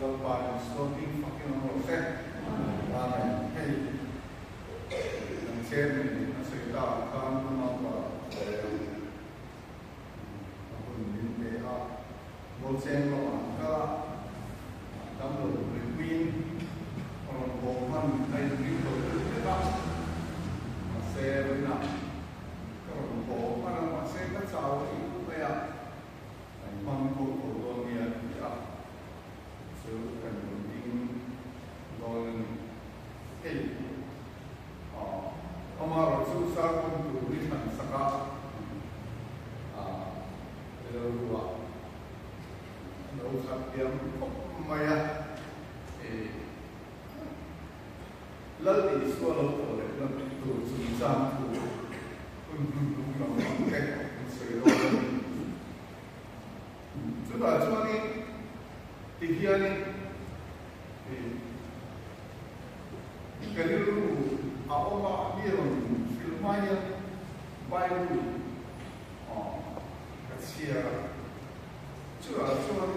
Lalpa Isua hming fakin awm rawh se. Amen. Hei kan chairman a sawi ta ang khan Amapa a hun min pe a, Mualcheng lamah an kal a, damlo puipuiin a rawn haw hman a inring lo deuh hlek a, mahse vawiinah ka rawn haw hman a, mahse ka chau a tih duh mai a, kan hmang tho tho dawn nia a ti a, chu kan rawn ding dawn a ni. Hei amaherawhchu sermon tur hi thlan sak a, rilruah a lo khat diam khawp mai a, Lal Isua lo tawh leh na tur chungchang thu hun hnuhnung lam ang te an sawi dawn a ni. Chutah chuanin tihianin ka rilru a awm a, mi rawn hrilh hma hian Bible ka chhiar a, chutah chuan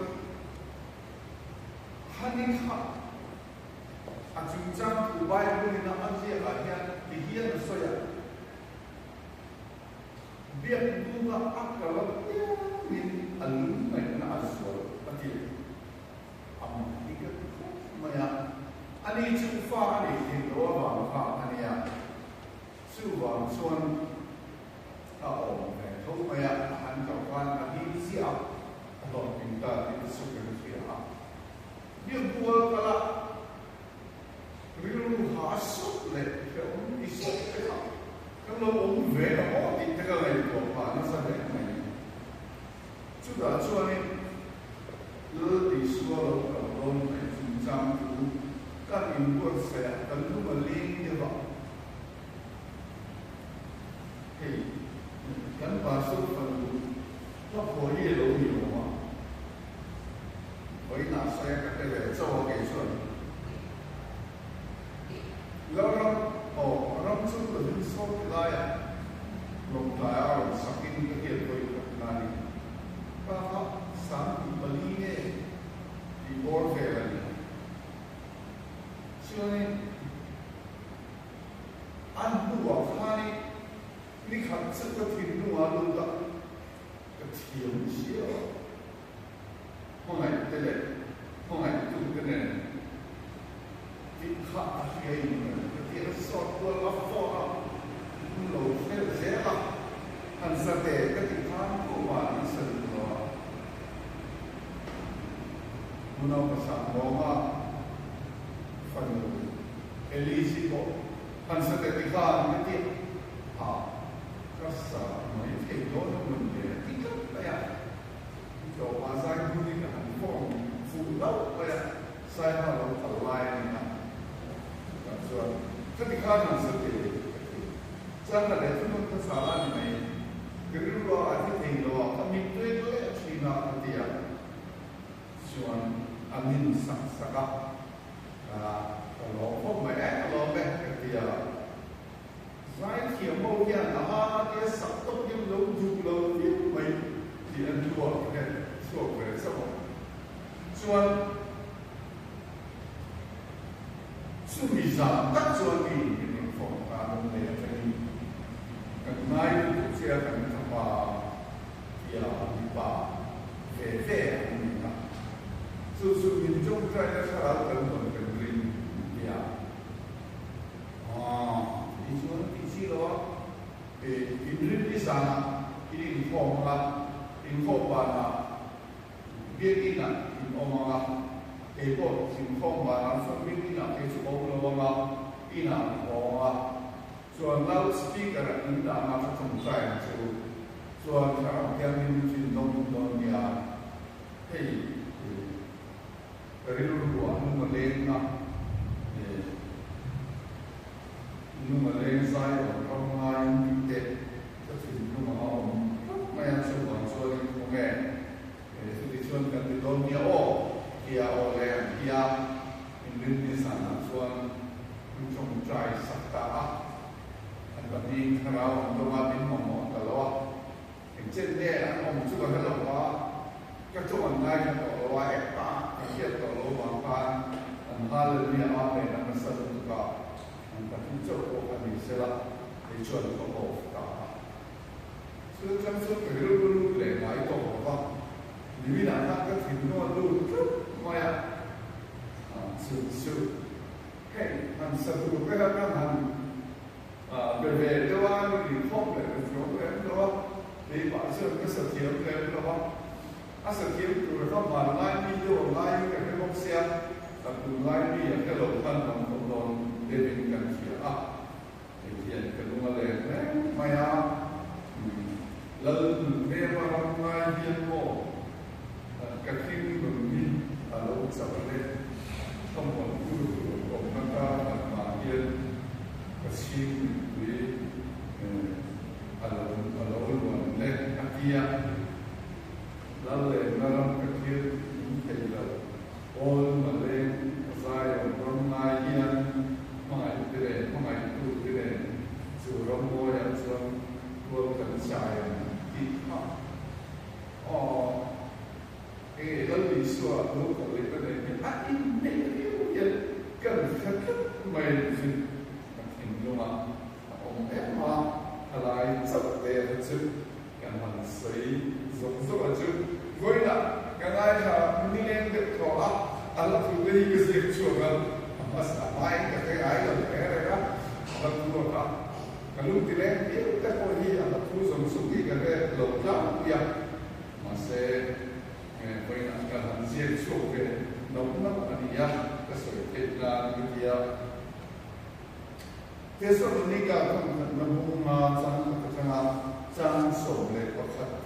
Hani kha a chungchang thu Bible-in a ziakah hian ti hian a sawi a, Biak bunga a kal apiangin a lung ngaihna a zual a ti a. Amah hi ka ti khawp mai a, ani chu fa a nei thei lo avang kha a nia. Chuvang chuan a awm ve tho mai a, a han kal khan a hlim ziah a, a hlawhtling ta tih te chu kan hria a. Biakbual kala rilru ha a sawp leh hrehawm ti sawp te kha kan lo awm ve a maw tih te ka ngaihtuah phah nasa hle mai. Chutah chuanin Lal Isua lo kal dawn hnaih chungchang chu kan inbuatsaih a, kan lung a leng deuh a. Hei, kan pastor fanu hlaphaw hi a lo ni awm a, vawiinah sawi a ka hre ve chauh a kei chuan. Lalram, aw, ram chu ka hlim sawt ti laiah lawngtlai a rawn sakin ka hiat vawi khat na ni. Ka kha 24 nge tih bawr vel a ni. Chuanin a hnuah khanin ni khat chu ka thinlungah lut a, ka thiam chiah a. Hmangaih te leh hmangaih tu te nen tih kha a hria in ka ti a sawt kual a phone a hun lo hrel zel a, han sa te ka ti khan tumah an sa duh lo a. Unaupa Sangbawnga fanu Elise pawh han sa te ti khan ka ti a, ka sa mai thei dawn a mun le a ti tlat mai a. Tlawma zai hmunin a han form fuh hlauh mai a, Saiha lo kal lai a ni a. Chutah chuan khati khan han sa thei ka ti. Changla leh thunun ka sal a ni mai. Ka rilru a thi thei lo a, ka mittui leh thin a ka ti a. Chuan a min sak sak a, ka ka lawm khawp mai e, ka lawm e ka ti a. Zaithiam ho hian a hana te sak tawp hian lo duh lo viau mai tih an hluah ka hre chhuak ve chauh a. Chuan chumi zan tak chuan mi min rawn phone ta a rawn nei atangin kan ngai lutuk che a kan thapa tia mipa ve ve an ni a. Chu chu min tawngtaina thlarau kan rawn kan ring tia. Aw, tih chuan a tih chi lo a, inrin ni zanah in inkhawm ang a, inkhawm banah biakin ah in awm ang a, kei pawh inkhawm banah chuan biakin ah kei chu ka awm lo ang a, inah ka haw ang a, chuan loud speaker ah in dah ang a ka tawngtai ang che u, chuan thlarau thianghlim chu in dawng dawn nia, hei Ka rilru ah nung a leng a, nung a leng zai awm ram ngaiin tih te ka thinlung ah a awm tlat mai a, chuvang chuanin khawnge chuti chuan kan ti dawn nia aw tia aw le an ti a, inrinni zanah chuan an tawngtai sak ta a, an pahnihin thlarau an dawng a, min mamawh ta lo a. Engchen nge an awm chu ka hre lo va, ka chu an ngaithla tawh lo a, engmah ka hriat tawh lo vang. khan an Hallelujah Amen a nasa lutuk a, an pahnih chauh pawh kha ni sela kei chuan ka off ta a. Chu chang chu ka rilru lut leh ngai tawh lo va, niminah khan ka thinlung a lut tlat mai a, chu chu hei han sa tur te kha kan han be ve deuh a, ni tih khawp leh ka thiam lem lo a, keimah chuan ka sa thiam lem lo a, a sa thiam tur kha hmanlai mi deuh a ngaiin ka hre bawk sia, ka tunlai mi a hre lo khan kan kawm dawn deuhin kan hria a. Hei hian ka lung a leng reng mai a, Lal Nunhema ram ngai hian maw ka thing nun hi a lo chak le, thlamuan tur tur awmna kar khat mah hian ka chhing mipui a lo a lo luan le a ti a. Lal lenna ram ka thlir min thei lo. Awl Maleng Zion ram ngai hian hmangaih te leh hmangaihtu te nen chu rammawiah chuan tual kan chai ang tih kha aw enge Lal Isua lo kal leh ka nei hian a inneih riau hian kan hre tlat mai chu ka thinlungah a awm em a, thalai chauh te kha chu Kan han sawi zawk zawk a chu vawiinah ka ngaithla nileng deuh thaw a, a la thu te hi ka ziak chhuak a, a hmasa a hmain ka hre ngai lo reng reng a, a la thuak a, ka lung ti leng viau te pawh hi a la thu zawng zawng hi ka hre lo tlangpui a, mahse vawiinah ka han ziak chhuak ve nauh nauh a ni a, ka sawi theih nan ka ti a. Thessalonika thawmkhatna bunga chang khat atanga chang 11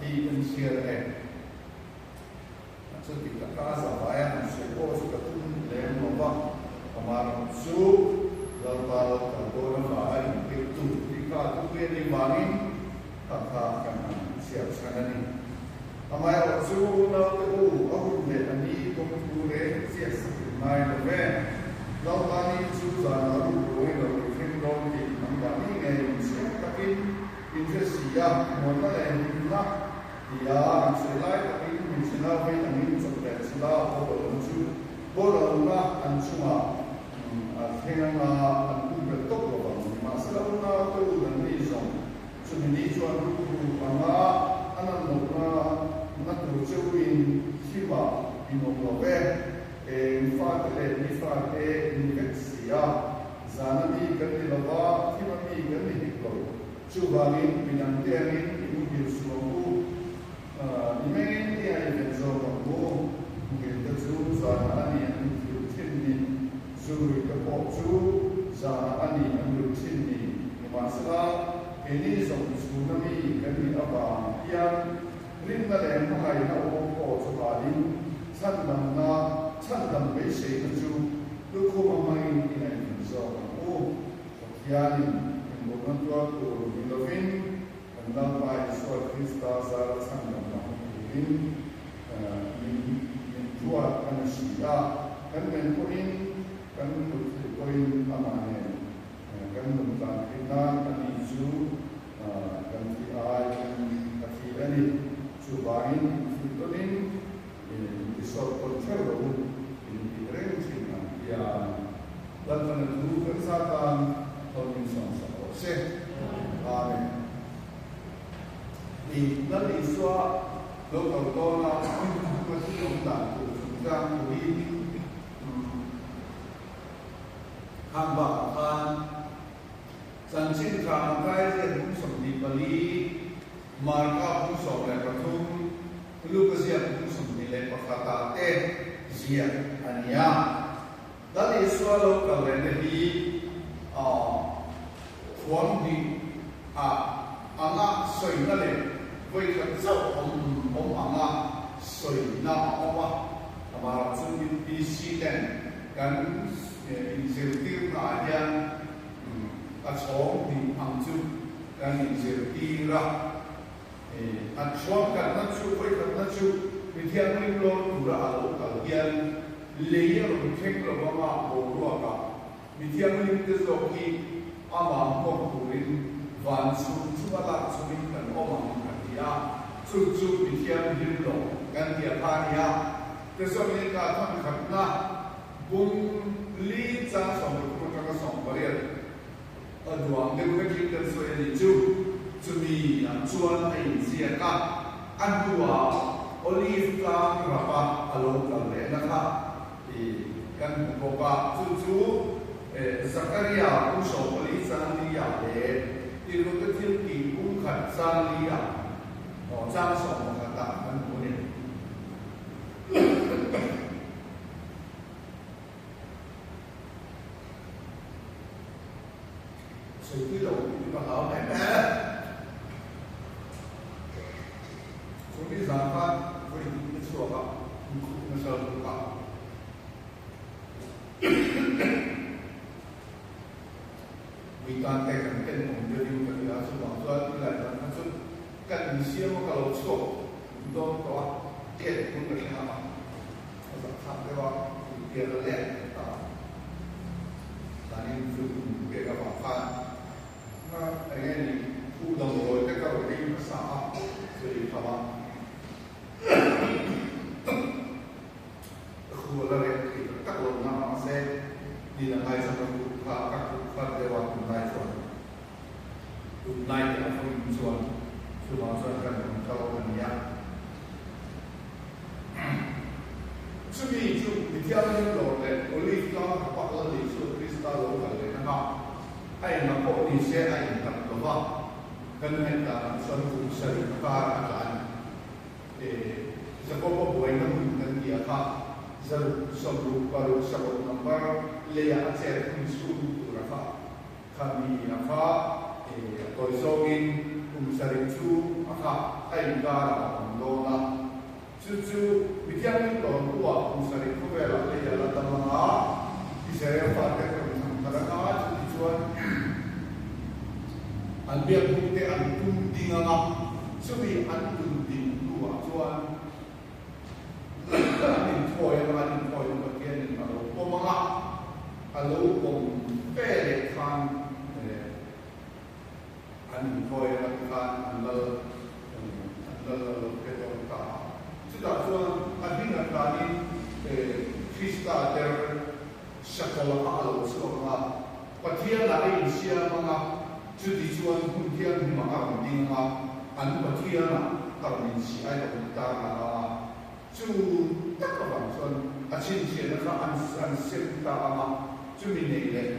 hi kan chhiar e. Chuti taka a zavaia han sawi pawh chu ka tum lem lo va, amaherawh chu Lalpa lo kal dawn avanga inpeih tur tih kha a tum ve ni vangin kha kha kan han chhiar chhan a ni. Amaherawh chu naute u, a hun leh a ni kawng thu reng chiah sak in ngai lo ve. Lalpani chu zan a ruk ruai lo i thleng dawn tih nangmahni ngei in chiang takin in hre si a, muanna leh hlimna tia an sawi lai takin hmeichhe nau vei angin chawp leh chhila boral chu boralna an chungah a thleng anga an pumpelh tawp lo vang. Nimahsela u naute u nanni zawng Chumi ni chuan rukru anga a nan lohna na tur cheu in thimah in awm lo ve. Eng fate leh ni fate in ni vek si a, zana mi kan ni lo va, thima mi kan ni hek lo. Chuvangin midangte angin i muhil suh ang u. Ni mengin i a i ven zawk ang u. Muhil te chu zana a ni an thil thin ni. Zurui te pawh chu zana a ni an rui thin ni. Nimahsela, keini zawng chhuna mi kan nih avang hian rinna leh hmangaihna awm pawh chu halin chhandamna, chhandam beiseina chu lukhum a hmangin i ngaihven zawk ang u. Pathianin engvawmna tuar tur ni lovin kan Lalpa Isua Krista zara chhandamna hmu turin min min ruat a ni si a, kan men pawhin kan kut theih pawhin amah nen kan nun tlan theih nan a ni chu kan thi ai kan a thi a ni. Chuvangin infuih tawnin intisawt tawn theuh lo u, intih reng thin ang hian Lalpana thu kan za tan thawmin sawmsak rawh se. Amen. I Lal Isua lo kal dawn a, ka thil awm dan tur chungchang thu hi khang bakah khan chanchin tha ang kai ziak bung 24, Marka bung 13, Luka ziak bung 21 ah te ziak a ni a. Lal Isua lo kal lehna hi thuam hnih ah anga sawina leh vawikhat chauh awm awm anga sawina a awm a, amaherawh chu UPC ten kan inzirtirna ah hian a chhawng hnih ang chu kan inzirtir a. A thuam khatna chu vawikhatna chu mi thianghlim lawr tura a lo kal hian lei a rawn thleng lo anga boruakah mi thianghlim te zawk hi amah hmuak turin van chhum chhuma lak chungin kan awm ang a ti a, chu chu mi thianghlim lo kan ti a kha a ni a. Te zawk in ka thawn khatna. Bung li chang 13 atanga 18 a duang deuh vekin kan sawi a nih chu. Chumi ah chuan a inziak a, a hnuah Olive tlang rapa a lo kal lehna kha kan hmu bawk a, chu chu Zakaria bung 14 chang li ah leh Tirhute thil tih bung khat chang li ah, chang 11 ah kan hmu a ni. Sawi lo tih ka hlau mai mai a. Chu ni zan khan vawi hnih ka chhuak a, inkhup nasa lutuk a. Mui tan te kan ken awm deuhin ka hria a, chuvang chuan tilai zan kha chu kan insiam a, ka lo chhuak dawn tawh a, gate bul ka thleng a, a zahthlak deuh a, inpial a leng ta a. Zanin chu kum pek avang khan na eng nge ni khuh damdawi te ka rawn ei hmasa a, chu ei tham a. Ka khuh a la reh thei tak tak lo na mahse ni la ngai chuan ka khuh kha ka khuh khat deuh a tunlai chuan tunlai te a vawiin chuan chuvang chuan kan rawn kal a ni a. Chumi chu mithianghlim lawr leh Olive tlang a pak la lei chu Krista lo kal leh na nghak a engah pawh ni se a intak lo va, kan ngaih danah chuan kum sarih kar a tla a ni. Jakob-a buaina hun kan ti a kha, 166 saruk number leiah a chet hun chhung tur a kha. Kha mi a kha a tawi zawngin kum sarih chu a kha a inkarah a awm dawn a. Chu chu mithianghlim lawm hnuah kum sarih khawvelah lei a la tam ang a, Israel fate rawn thang thar ang a, chutichuan an biakbukte an tum ding ang a, chumi an tum ding hnuah chuan An inthawi ang a, an inthawi chu Pathianin a lo pawm ang a, a lo pawm ve leh khan an inthawi ang a tikhan an lal an lal a lo hre dawn ta a. Chutah chuan a hming atanin Krista der sakawlh a lo chhuak ang a, Pathianah a insiam ang a, chuti chuan hmun thianghlimah a rawn ding ang a, an Pathianah a rawn insi a rawn tar lang ang a. Chu tak avang chuan a chhinchhiahna kha an an sem ta ang a, chumi nei leh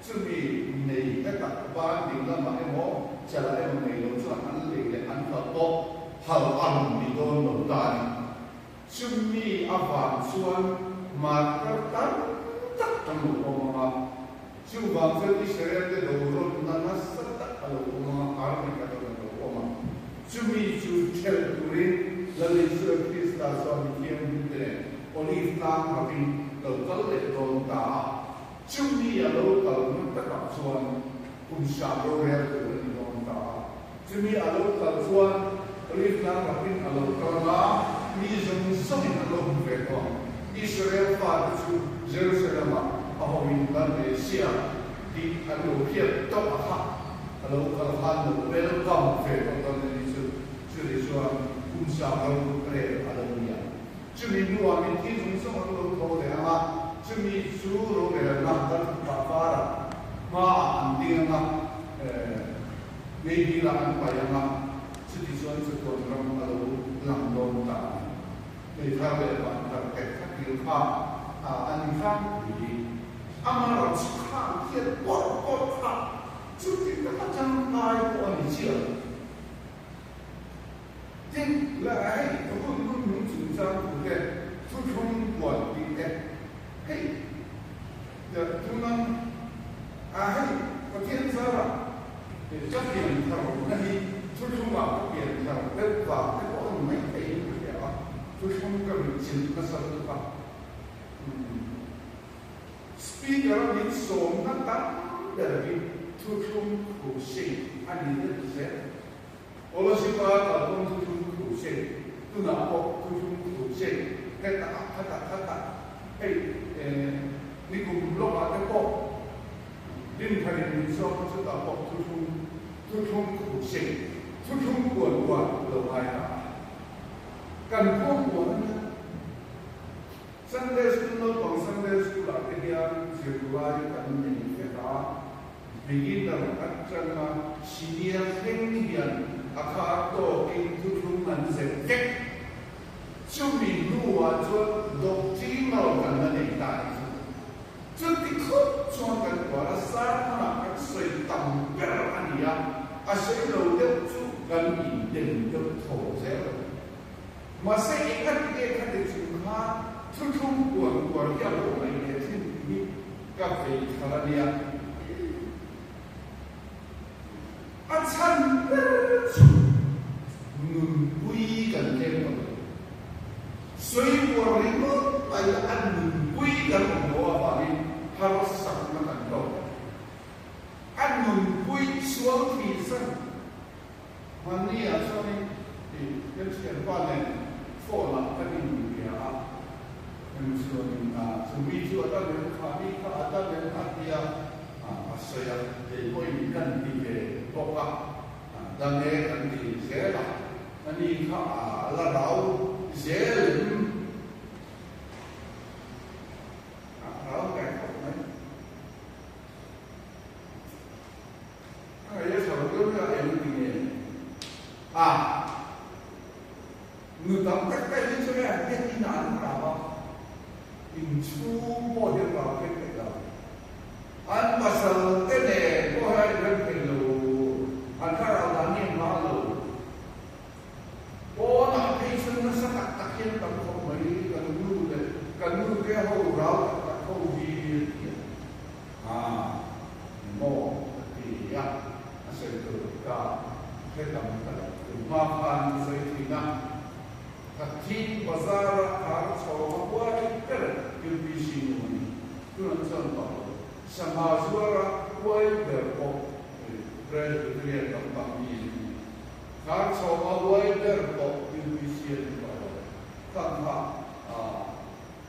chumi nei hetah ban ding lamah emaw chalah emaw nei lo chuan an lei leh an hal pawh hal a rawn ni dawn lo ta a ni. Chumi avang chuan martar tam tak an lo awm ang a, chuvang chuan Israel-te do rawnna nasa tak a lo awm ang a, Armageddon a lo awm ang. Chumi chu ṭhelh turin Lal Isua Krista chuan mithianghlimte nen Olive tlang rapin lo kal leh dawn ta a. Chumi a lo kalna takah chuan kum sah rorel tur a ni dawn ta a. Chumi a lo kal chuan Olive tlang rapin a lo kal ang a, mi zawng zawngin an lo hmu ve tawh ang. Israel fate chu Jerusalem-ah a hawin Lal Messiah tih an lo hriat tawh a kha a lo kal khan lo welcome ve tawh dawn a ni chu. Chumi chuan kum sang ro rel a lo ni ang. Chumi hnuah mitthi zawng zawng an lo tho leh ang a, chumi chu rorelna kan thutphah varah hmaah an ding ang a, meidilah an paih ang a, chuti chuan chatuan ram a lo lang dawn ta a ni. Hei thar leh van thar te kha til kha a ni tlangpui. Amaherawhchu chhukhan hian pawrh pawrh kha chuti taka tangkai pawh a ni chiah lo. Tin, la hei hun hun nung chungchang thu te, thuthlung puan tih te, hei tunang a hei Pathian zarah ka pian thar na hi thuthlungah ka pian thar deuh vang te pawh a ni mai theiin ka hria a, thuthlung ka rin chilh nasa lutuk a. Speaker a min sawmna tam ber hi thuthlung crusade a ni deuh zel. Olasipa kalpawng thuthlung crusade, tunah pawh thuthlung crusade hetah ah khatah khatah hei nikum lawkah te pawh Rinpharin min sawm a chutah pawh thuthlung thuthlung crusade thuthlung puan puan lo ngai ta a kan puang puan a nia. Sunday school naupang Sunday school. School-ah te hian zirlai kan nei vek a, beginner atanga senior thleng hian a khar tawkin thuthlung an zet vek. Chumi hnuah chuan doctrinal kan la nei ta a ni chu. Chuti khawp chuan kan kual a, sermon-ah kan sawi tam ber a ni a, a sawi lo deuh chu kan indem deuh tho zel a ni. Mahse engati nge khati chung kha thuthlung kual kual hi a lo ngaih leh thin tih hi ka vei thar a nia. A chhan ber chu nunpui kan tlem lo. Sawi uar ringawt mai a nunpui kan awm lo avangin harsakna kan tawk. A nunpui sual thihsan Hmanni ah chuanin i kan thianpa nen phone ah kan inbia a, kan chuanin chu mi chu a dam em kha mi kha a dam em a tia a sawi a, kei pawhin kan ti ve bawk a, dam e kan ti zel a, ani kha a la rau zel em? A rau ve khawp mai. A ngaih a tha lo deuh a eng ti nge a nu tam tak tak hi chu nge heti na an rau a inchhung pawh hi an rau phek phek lo an pasal te nen pawh hi a inrem thei lo an thlarau dan hi an hma lo pawnah phei chuan nasa tak tak hian tam khawp mai kan nu leh kan nu te ho rau tak tak ho hi a ti a. A maw ka ti a, a sawi tur ka hre tam ta lo. Tun hma khan ka sawi thin a, Khathin Bazar a khar chhawng a huai ber UPC nu a ni. Tunah chuan tawh lo. Sangha zuar a huai ber pawh Presbyterian lampang mi a ni. Khar chhawng a huai ber pawh UPC a ni tawh lo. Sangha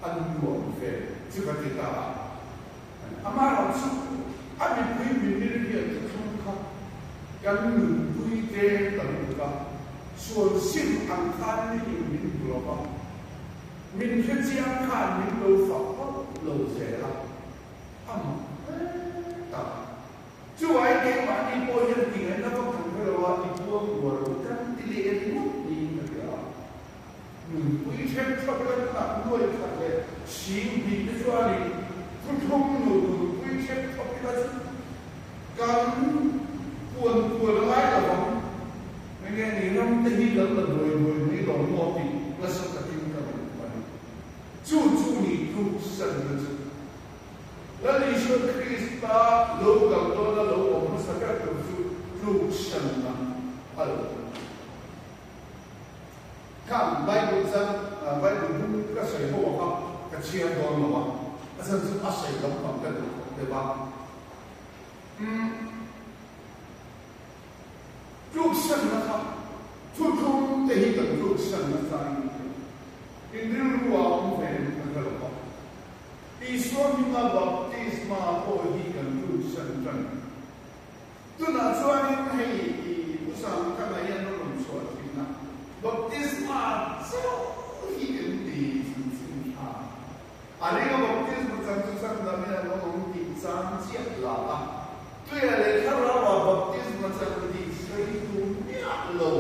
a nuam ve chu ka ti ta a. Amaherawh chu a mipui mimir hian thuthlung kha kan nunpui te kan lut a, sual sim ang khan miin min hmu lo va, min hrechiang khan min lo fak hauh lo zel a, a mak hle ta. Chuai keimahni pawh hian tingaihna vak kan hre lo a, i puang uar lo kan ti leh ringawt niin ka hria a. Nunpui ṭhenṭhap la tunah nuai khat leh 20 te chuanin thuthlung nu nunpui ṭhenṭhap ila chu kan puan puan a ngai lo ang. Enge ni ram te hi kan la buai buai mai lo maw tih nasa takin ka ngaihtuah a ni. Chu chu ni tluk sanna chu Lal Isua Krista lo kal dawna lo awm hmasa ber tur chu tluk sanna a lo ni. Khang Bible chuan Bible bung ka sawi ho ang a, ka chhiar dawn lo a, a chhan chu a sawi lampang ka duh khawp deuh a. Umm, tluksanna kha thuthlung te hi kan tluksanna tlaiin in rilru ah awm ve em ka hre lo a. Isua hminga baptisma pawh hi kan tluksan tan. Tunah chuanin hei i Pu Sangthanga hian a rawn chhuah thin a, Baptisma chauh hi em ni chanchin tha? A ring a baptisma chang chu chhandam in an awm ang tih chang chiah la a, tuia leh thlarauah baptisma chang tih sawi tu miah lo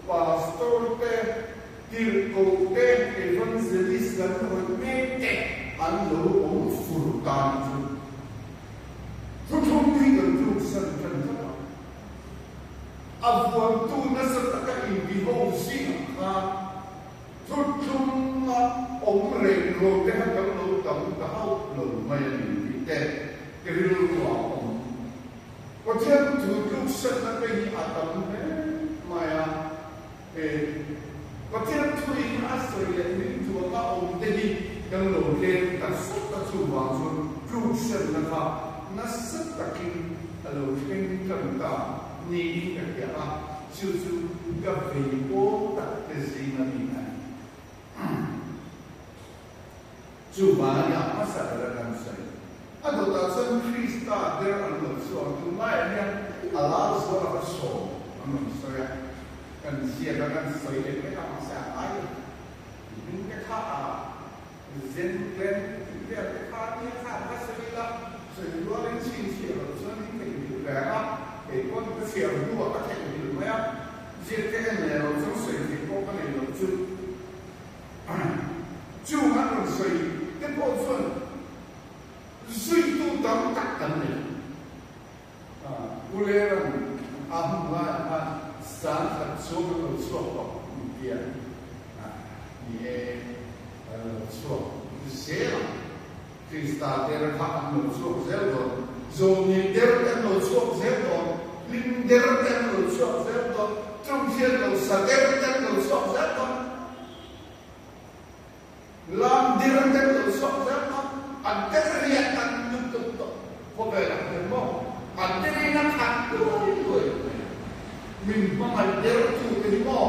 pastor te, tirhkoh te, evangelist kan hawi mek te an lo awm fur ta ni chu. Thuthlung hi kan tluksan tan tlat a, a vuantu nasa taka inbiho zingah khan thuthlunga awm reng lo te kha kan lo tam ta hauh lo mai a ni tih te i rilruah a awm. Pathian thu tluksanna te hi a tam hle mai a, he Pathian thuin a sawi leh min tuanga awm te hi kan lo tlem ta sawt a, chuvang chuan tluksanna kha nasa takin a lo thleng tan ta niin ka hria a, chu chu ka vei pawl tak te zinga mi a ni. Chuvang a nia hmasa ber a kan sawi. A dawtah chuan Krista der an lo chhuak tunlaiah hian a lar zual a ka sawm an rawn sawi a, kan ziak a kan sawi leh vek a mahse a ngai lo. Hming te kha a zen glen tih vel te kha a nia. Krista der kha an lo chhuak zel dawn, zawmni der te an lo chhuak zel dawn, hlim der te an lo chhuak zel dawn, ṭawnghian lo sa der te an lo chhuak zel dawn, lam der te an lo chhuak zel dawn, an der riah an lutuk tawh khawvelah hian maw an derin a khat luai luai mai a, min hmangaih dertu te hi maw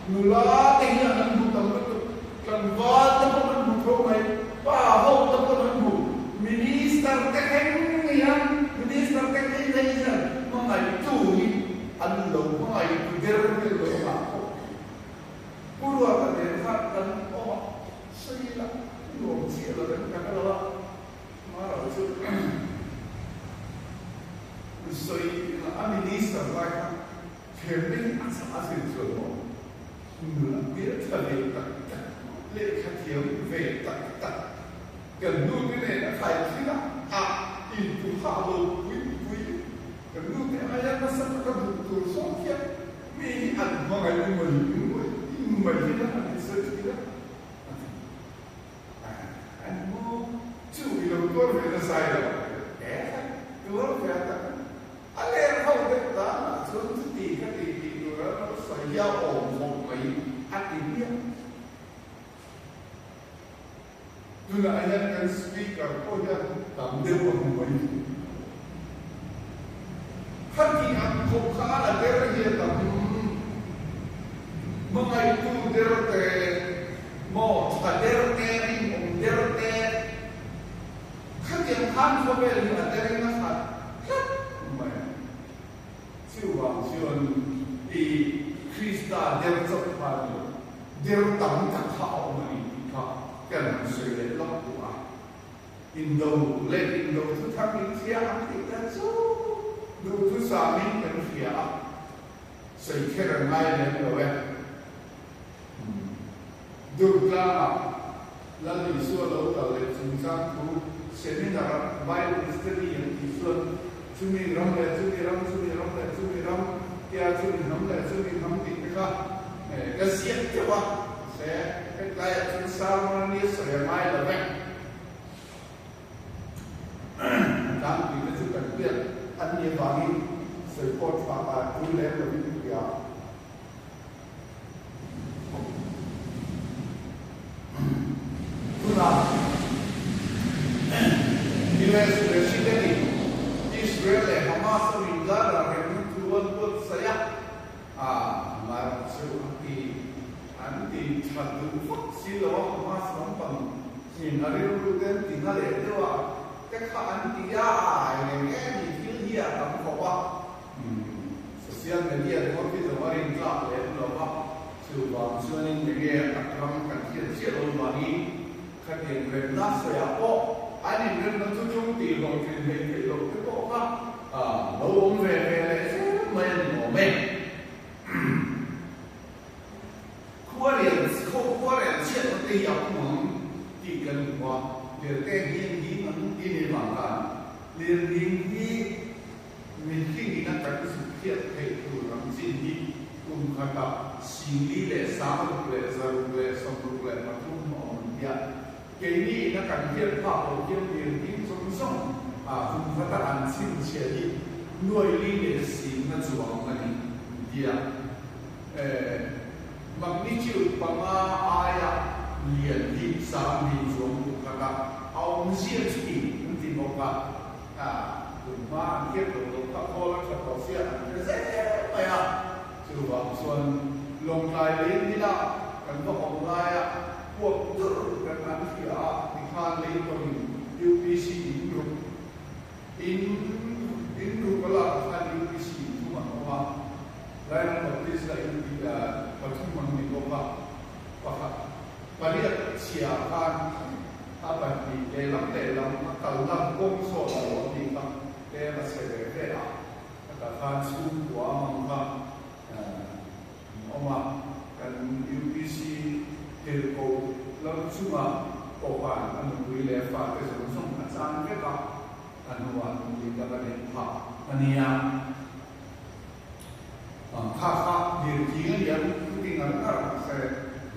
nula te hian an hmu tam lutuk. Tlangval te pawn an hmu tho mai, pa ho te pawn an hmu, Minister te thleng hian, Minister te phei phei hian hmangaihtu hi an lo hmangaihtu der hi an lo nghah khawp mai. Pu Ruata nen khan kan awm a, sawi ila nuam chiah lo em ka hre lo a, Mara chu sawi ila a Minister lai kha Thlemna hi a chah a zir chuan maw? Nula hmel tha ve tak tak, lehkha thiam ve tak tak, kan nu te nen a khai thil a, a intu hah lo pui pui, kan nu te aia nasa taka duh tur zawk hian mi hi an hmangaih i mai mai mai hi a han insawi thin a, a ti. A ni maw? Chu i lo tuar ve nasa i lo? E, tuar ve a tak. A ler ho deuh danah chuan chuti kha ti tih tur a lo sawi hi a awm khawp mai a ti hmiah. Tunah hian kan Speaker pawh hian tam deuh a hmu mai thei. Khati ang khawp kha a la der hi a tam. Hmangaihtu der te, maw tha der te, rinawm der te, Khatiang khan khawvel hi a tering a khat tlat mai a. Chuvang chuan i Krista der chauh kha a ni lo, der tam tak kha a awm a ni tih kha kan han sawi leh lawk duh a. Indo leh indo thu thar in hria ang tih te chu duhthusamin kan hria a, sawi kher an ngai lem lo e. Durtlangah Lal Isua lo kal leh chungchang thu seminar-ah Bible study an tih chuan chumi ram leh chumi ram, chumi ram leh chumi ram tia chumi hnam leh chumi hnam tih te kha ka ziak teuh a, mahse hetlaiah chuan sermon a nia sawi a ngai lo vek. A tlangpui te chu kan piak an nih avangin sawi pawh tha a tul lem lovin ka hria. Tunah US President-in Israel leh Hamas a inkara remna thu an buatsaih a, mar chu a ti an ti tha duh vak si lo a, Hamas lampang in a rilru te an ti na leh deuh a, te kha an ti a, eng eng em i thil hi a tam khawp a. Social media ringawt hi zawng a rin tlak lem lo va, chuvang chuanin enge a tak ram kan hriat chiah lo vangin khatiang remna sawiah pawh an inremna chu tum tih hlawhtlin hleih theih loh te pawh kha lo awm ve ve leh zel mai a ni awm e. Khuarel khuarel chhiatna te hi a pum ang tih kan hmu a, lirte hi an him ang tih ni vang khan lirnghing hi Mihringin a kan zuk hriat theih tur ang chin hi kum khatah 46,663 a awm an tia. Keini in a kan hriat phak loh hian lirnghing zawng zawng kum khata an chhinchhiah hi nuai li leh singna chuang a ni an tia. Magnitude panga aia lian hi 20,000 chuang kum khatah a awm zia thin an ti bawk a. A tunhma an hriat loh loh kha khawl a tha tawh sia an hre zel mai a, chuvang chuan Lawngtlai lei nila kan va awm laia puak dur kan an hria a tikhan lei tawhin UPC in ruk in in ruk a lak khan UPC in thum an awm a, Lairam Baptist la in pathum an ni bawk a, pakhat pariat chhia khan A pahnih lehlam lehlam a kalna kawng zawt lo a nih kha tlem a chhe ve ve a, a ta khan chhungkua a hmang kha an awm a, kan UPC tirhkoh lam chunga pawh khan a nupui leh a fate zawng zawng a chan vek a, a hnuah nupui dang a neih phah a nia. Kha kha lirthing a ni ang, chuti ngar ngar mahse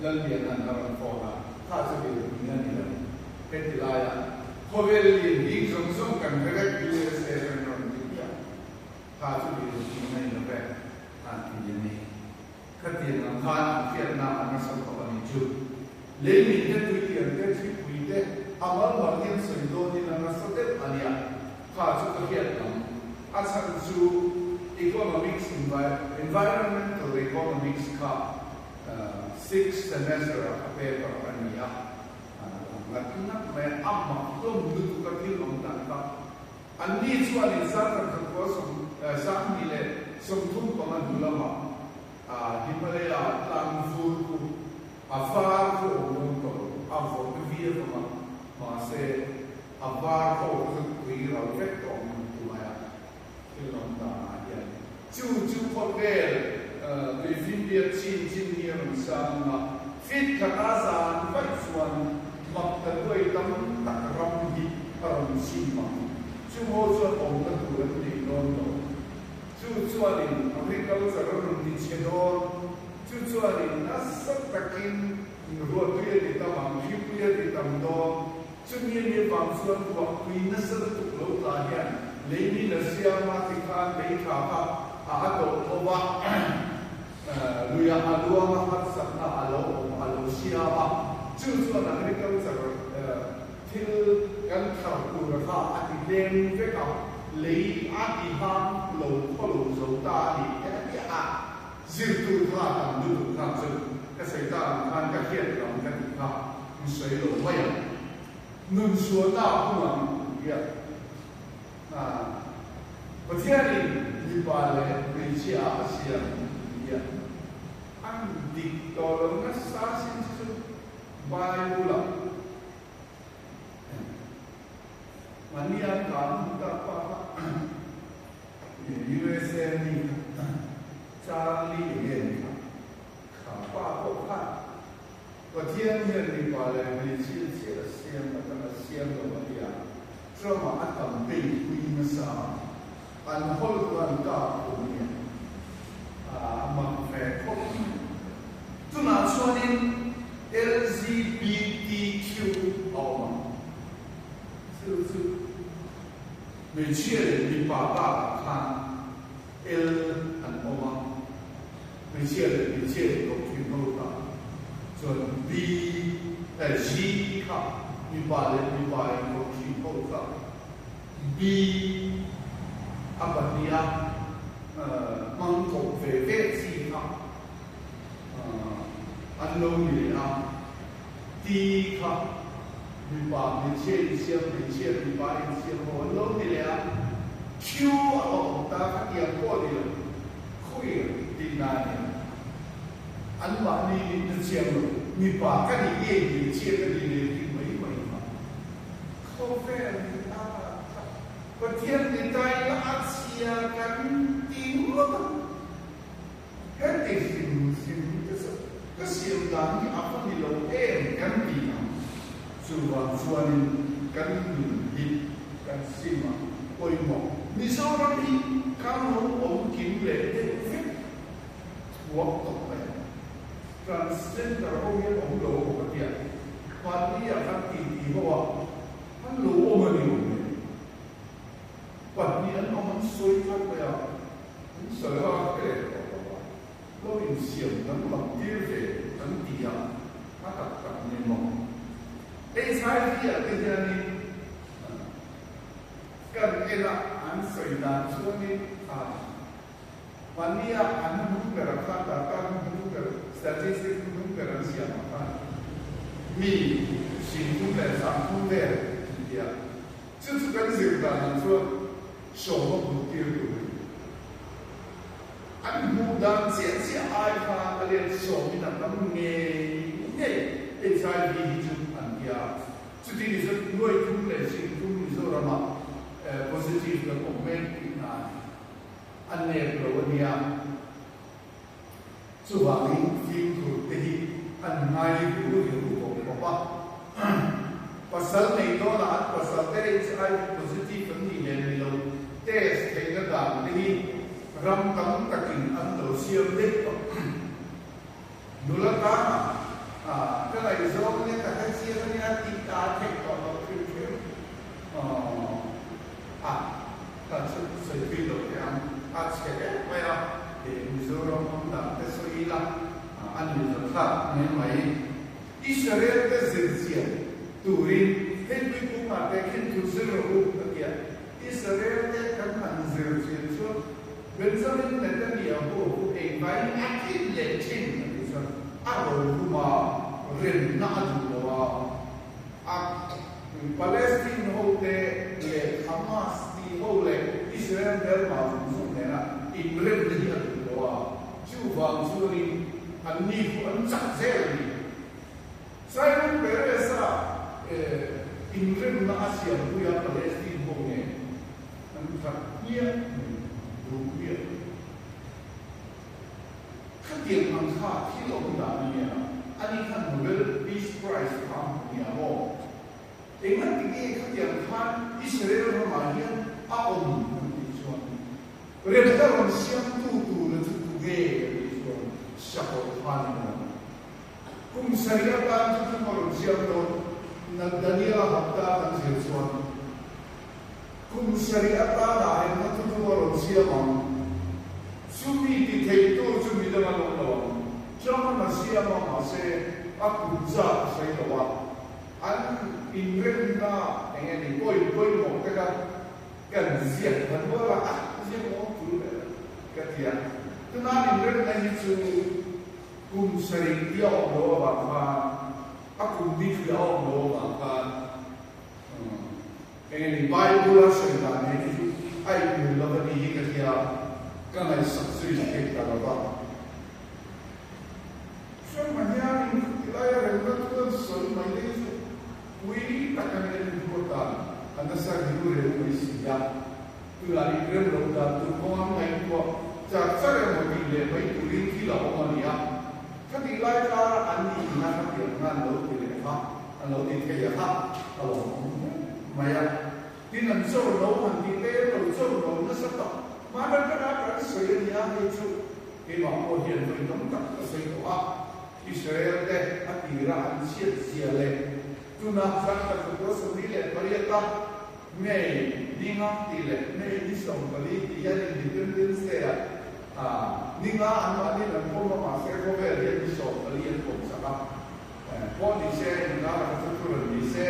Lalliana'n a rawn phone a, kha chu lirthing a ni lo. Heti laiah Khawvel lian bik zawng zawng kan hre vek USA kan rawn ti piah kha chu lirthei tih mai lo ve an ti a ni. Khatiang ang khan an hriatna a nasa khawp a nih chu. Lei min te tui lian te thlipui te a mal mal hian sawi dawnin a nasa deuh a nia kha chu ka hriat lam. A chhan chu economics environmental economics kha sixth semester ah ka paper a ni a. Ngat ngat mai a, a mak hlawm lutuk a thil awm dan kha. Anni chuan in Sangkhat Khakhua 2035 hnu lamah Himalaya tlang vur khu a var khu awm dawn tawh lo, a vawt viau ang a, mahse a var ho kha chu tui ral vek tawh ang an ti mai a, thil awm danah hian chu chu khawvel tuifinriat chin chin hi a rawn sang ang a, fit khata zan vaih chuan mak ta duai tam tak ram hi a rawn chim ang. Chung ho chuan awmna tur an nei dawn lo. Chu chuanin agriculture a rawn ti chhe dawn. Chu chuanin nasa takin ruahtui a ti tam ang, hripui a ti tam dawn. Chumi a nih vang chuan ruahtui nasa lutuk lo tla hian leimin a siam a tikhan lei tha kha a a tawh tho va, luiah a luang a, harsatna a lo awm a lo siam a. Chu chuan agriculture thil kan thar tur kha a ti tlem vek a, lei a ti hang lo khaw lo zo ta a ni te a ti a, zir tur kha tam lutuk kha chu ka sawi ta ang khan ka hriat lam ka tih kha in sawi lo mai ang. Nun sualna a hung ang tia Pathianin mipa leh hmeichhia a siam tia an dik tawh lo nasa sin chu Bible-ah Mania kan hmu tak pa kha USA mi kha Charlie nge ni kha kha pa pawh khan Pathian hian mipa leh hmeichhia chiah a siam atanga siam lo a nia Trump-a a campaign pui nasa a an hawlh chuan kap kum nia a mak ve khawp mai. Tunah chuanin LGBTQ a awm a, thil chu hmeichhia leh mipa bakah khan L an awm a, hmeichhia leh hmeichhia inkawp thin ho kha chuan B eh G kha mipa leh mipa inkawp thin ho kha B a pahniha hmang kawp ve ve chi kha an lo ni leh a, ti kha mipa hmeichhia insiam hmeichhia mipa insiam ho an lo ni leh a, Q a awm ta kha tiang pawh ni lo, queer tih na a nia. Anmahni nihna chiang lo, mipa ka nih nge hmeichhia ka nih leh tih mai mai kha khawvel ni ta kha Pathian ni ta ila a chhia kan ti ngawt a. Heti hrim hrim te chu ka siam dan hi a va ni lo em kan ti ang. Chuvang chuanin kan nun hi kan sim a pawimawh. Mizoram hi kan lo awm kim leh deuh vek thuak tawh mai ang. Transgender ho hian awm lo awm a tia, mahni ah khan ti ti ho ah an lo awm a ni awm e. Pahnih an awm an sawi tlat mai a, an sawi a ka leh tawh lo a, lo insiam danglam tir ve an ti a, a tak tak ni maw? HIV ah te hianin kan en a, an sawi dan chuanin a pahniha an hnung ber ah khan data hnung ber statistic hnung ber an siam ah khan mi 30 leh 30 vel an ti a. Chu chu kan zir dan ang chuan sawma hmuh tir tur a ni. An hmuh dan chiah chiah ai kha a let sawmin a tam ngei ngei HIV hi chu an ti a. Chuti ni chuan nuai thum leh zing thum Mizoramah positive kan awm mek tih hna a ni. A nep lo a nia. Chuvangin fimkhur te hi an ngai ru riau tawh khawp a. Pasal nei dawnah an pasal te HIV positive an nih leh ni lo test theihna dan te hi ram tam takin an lo siam daih tawh. Nula tana ka ngaihzawng nia ka hre chiang a nia tih ta a theih tawh loh hrim hrim. mai mai. Israel te zir chian turin hei tuikungah te khin thu zir rawh u a ti a. Israel te kan han zir chian chuan Benjamin Netanyahu hu engvaiin a thin leh thin a tih chuan a rohuma remna a duh lo a, a Palestine ho te leh Hamas tih ho leh Israel hmelma zawng zawng nena inremna hi a duh lo a. Chuvang chuanin anni khu an chak zel a ni. Simon Peres-a inremna a siampui a Palestine ho nen an that hmiah mai, duh hmiah mai. Khatiang ang kha thil awm dan a nia, ani khan Nobel Peace Prize kha a hmu nia maw? Engati nge khatiang khan Israel ramah hian a awm kan tih chuan remna rawn siamtu tura chu tu nge kan tih chuan Sakawlh kha a ni maw? Kum sarih atan chu thung a rawn siam dawn na Daniela hapta kan zir chuan kum sarih atana remna thu thung a rawn siam ang. Chumi ti theitu chu midang an awm lo ang. Chang a siam a mahse a kum zat a sawi lo a. An inremna eng nge ni point pawimawh te kha kan ziak han rual a, a ziak awm tul leh lo ka ti a. Tuna an inremna hi chu kum sarih hi a awm lo avang khan, a kum bik hi a awm lo avang khan eng nge ni Bible a sawi dan nen hi chu a inmil lo a ni hi ka ti a, ka ngaihsak zui thei ta lo va. Hremma hianin khutilaia remna chu an sawi mai dei chu pui tak a ni a ni ruat dan a nasa riu reu mai si a. Tunah in rem lo dan tur kawng an ngaihtuah char char emaw tih leh mai turin thil a awm a ni a. Khatih lai kara an nih ina khatiang kha an lo ti leh kha an lo ti thei a kha a lo awm hle mai a. Tin an chawr lo han tih te lo chawr lo nasa tak mahna kara kan sawi a ni a hei chu. Keimah pawh hian vawi tam tak ka sawi tawh a, Israel te a tira an chhiat zia leh tunah zan ka thutna 28 a May ninga tih leh May ni 14 tih hian Independence Day ah ninga an mahniin an pawm a mahse khawvel hian ni 14 an pawm sak a, pawh ni se inkar a thu tur an ni se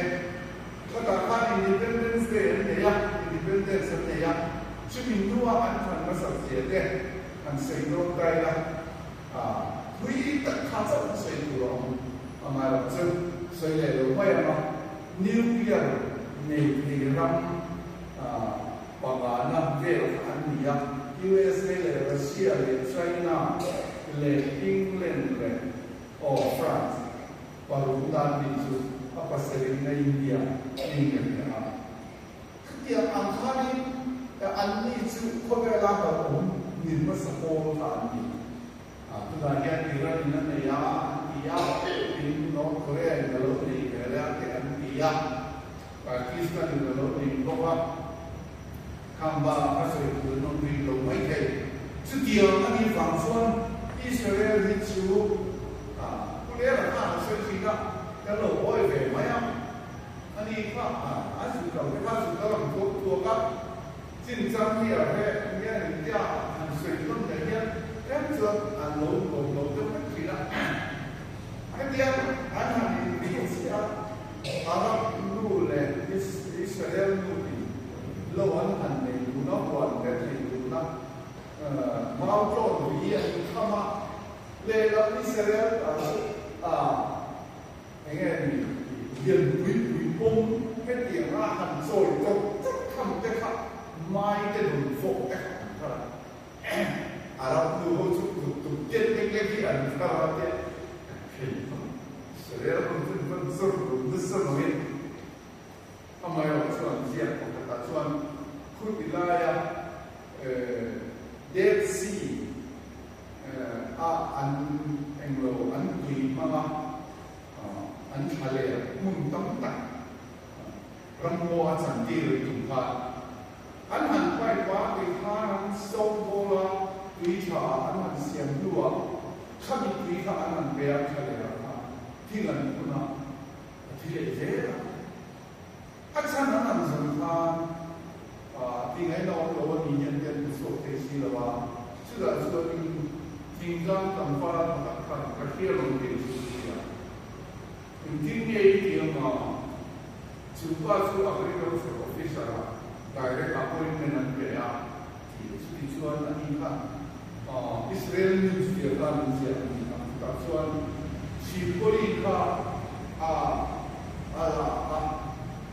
khatah khan Independence Day an nei a, Independence an nei a, chumi hnua an thlan hmasat zia te. Han sawi dawn ta ila, thui tak kha chauh ka sawi tur a awm a ngai lo chu sawi leh lo mai ang a, nuclear nei thei ram pangana vel kha an ni a, USA leh Russia leh China leh England leh aw France paruk dan nih chu a pasarih na India England leh a. Khatiang ang khanin anni chu khawvela hlauhawm nin hmasa pawl kha an ni. Tunah hian Iran in a nei a an ti a, tin North Korea in a lo nei ve leh a te an ti a, Pakistan in a lo nei bawk a, khang bak a sawi tur an awm rih lo mai thei. Chutiang a nih vang chuan Israel hi chu Pu Lera khan a sawi thin a, kan lo awi ve mai a. A ni kha an zuk lo te kha zuk a rawn thuak thuak a, chinchang hi a reh nge ni tia han sawi tawn leh hian tlem chuan an lo nuam lo deuh vek thin a. Hetiang an han inhriat chiah a, Arab nu leh Israel nu in lo an han nei dun a, huan te thei dun a, mau tlawn lui hi an inkham a, lehlam Israel ta chu a. Enge ni lian pui pui pawm hetiang a han chawi chawk chawk tham te kha mai te nun fawk te kha an thar a, a ram nu ho chu tuk tuk tiat lek lek hi an thar a tia an phei phawt. Israel ho chu an van zawr run nasa mangin amaherawh chuan ziak pakhatah chuan khuti laia Dead Sea a an englo an tui hmanga an thla leh hmun tam tak ramngaw a chantir an tum khan an han pipe a tui khan an so bawl a tui tha an han siam hnuah khami tui kha an han pe a thla leh ah khan thil an phun a a thi leh zel a. A chhan an han zawn khan ti ngaihna awm lo a ni hian te an hmu chhuak thei si lo a, chutah chuanin Thingtlang tlangval pakhat khan ka hria lo tih chu ka hria. Engtin nge i ti ang a? Chu pa chu Agriculture Officer ah direct appointment an pe a ti a. Chuti chuan ani khan Israel news tia khan an ziah a ni a. Chutah chuan Sirpoli kha a a la a,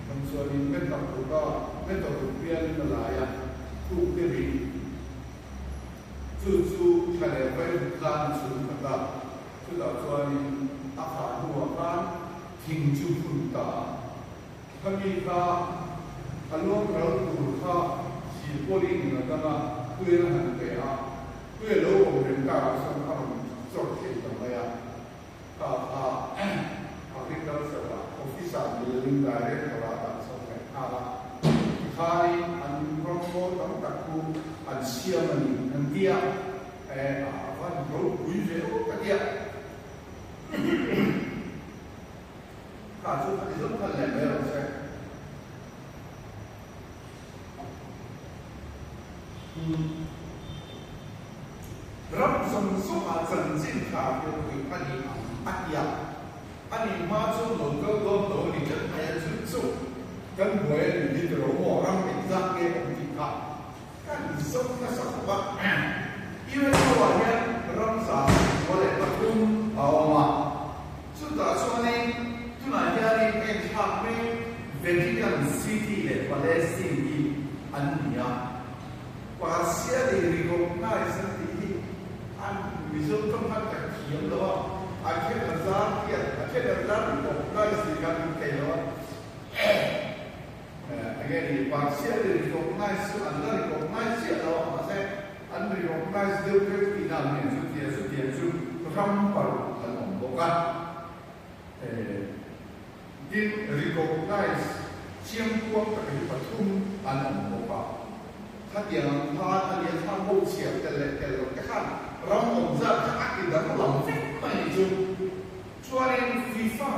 kan chuanin meter ruka meter ruk bialin a lai a, thuk deuhin. Chu chu thla leh vairuk tlan a chhun khat a, chutah chuanin a khah hnuah khan thing chu phun ta a. Khami kha a luang ral tur kha silpawlin in a dang a, tuian a han pe a, tui a lo awm reng karah chuan a rawn chawrh thei ta mai a. Kha kha Agriculture ah Officer Building Director ah dah chho leh nghal a, tikhanin an ramngaw tam tak chu an siam a ni an ti a, e a van ropui ve aw ka ti a. Kha chu ka ti zawng khan leh mai rawh se. Ram zawng zawngah chanchin tha hrilhpui a ni ang a ti a, a nih hma chu lo kal dawn lo a ni tlat mai a, chu chu kan buai a nih hi ti lo maw, ram engzat nge awm tih kha kan zawng nasa khawp a. UNO ah hian ram 103 a awm a, chutah chuanin tunah hianin en thlak mek Vatican City leh Palestine hi an ni a. Partially recognized an tih hi an Mizo tawng khan kan thiam lo a, a then a zar hian a then a zar recognized tih khan kan thei lo a. Enge ni partially recognized chu an la recognized chiah lo a, mahse an recognized deuh vek tihna ang hian chutia chutiang chu ram paruk an awm bawk a. Tin, recognize chiang kuang tak hi pathum an awm bawk a. Khatiang ang khan a nia thlang ho chhiar tel leh tel loh te khan ram awm zat kha a ti danglam vek mai ni chu. Chuanin FIFA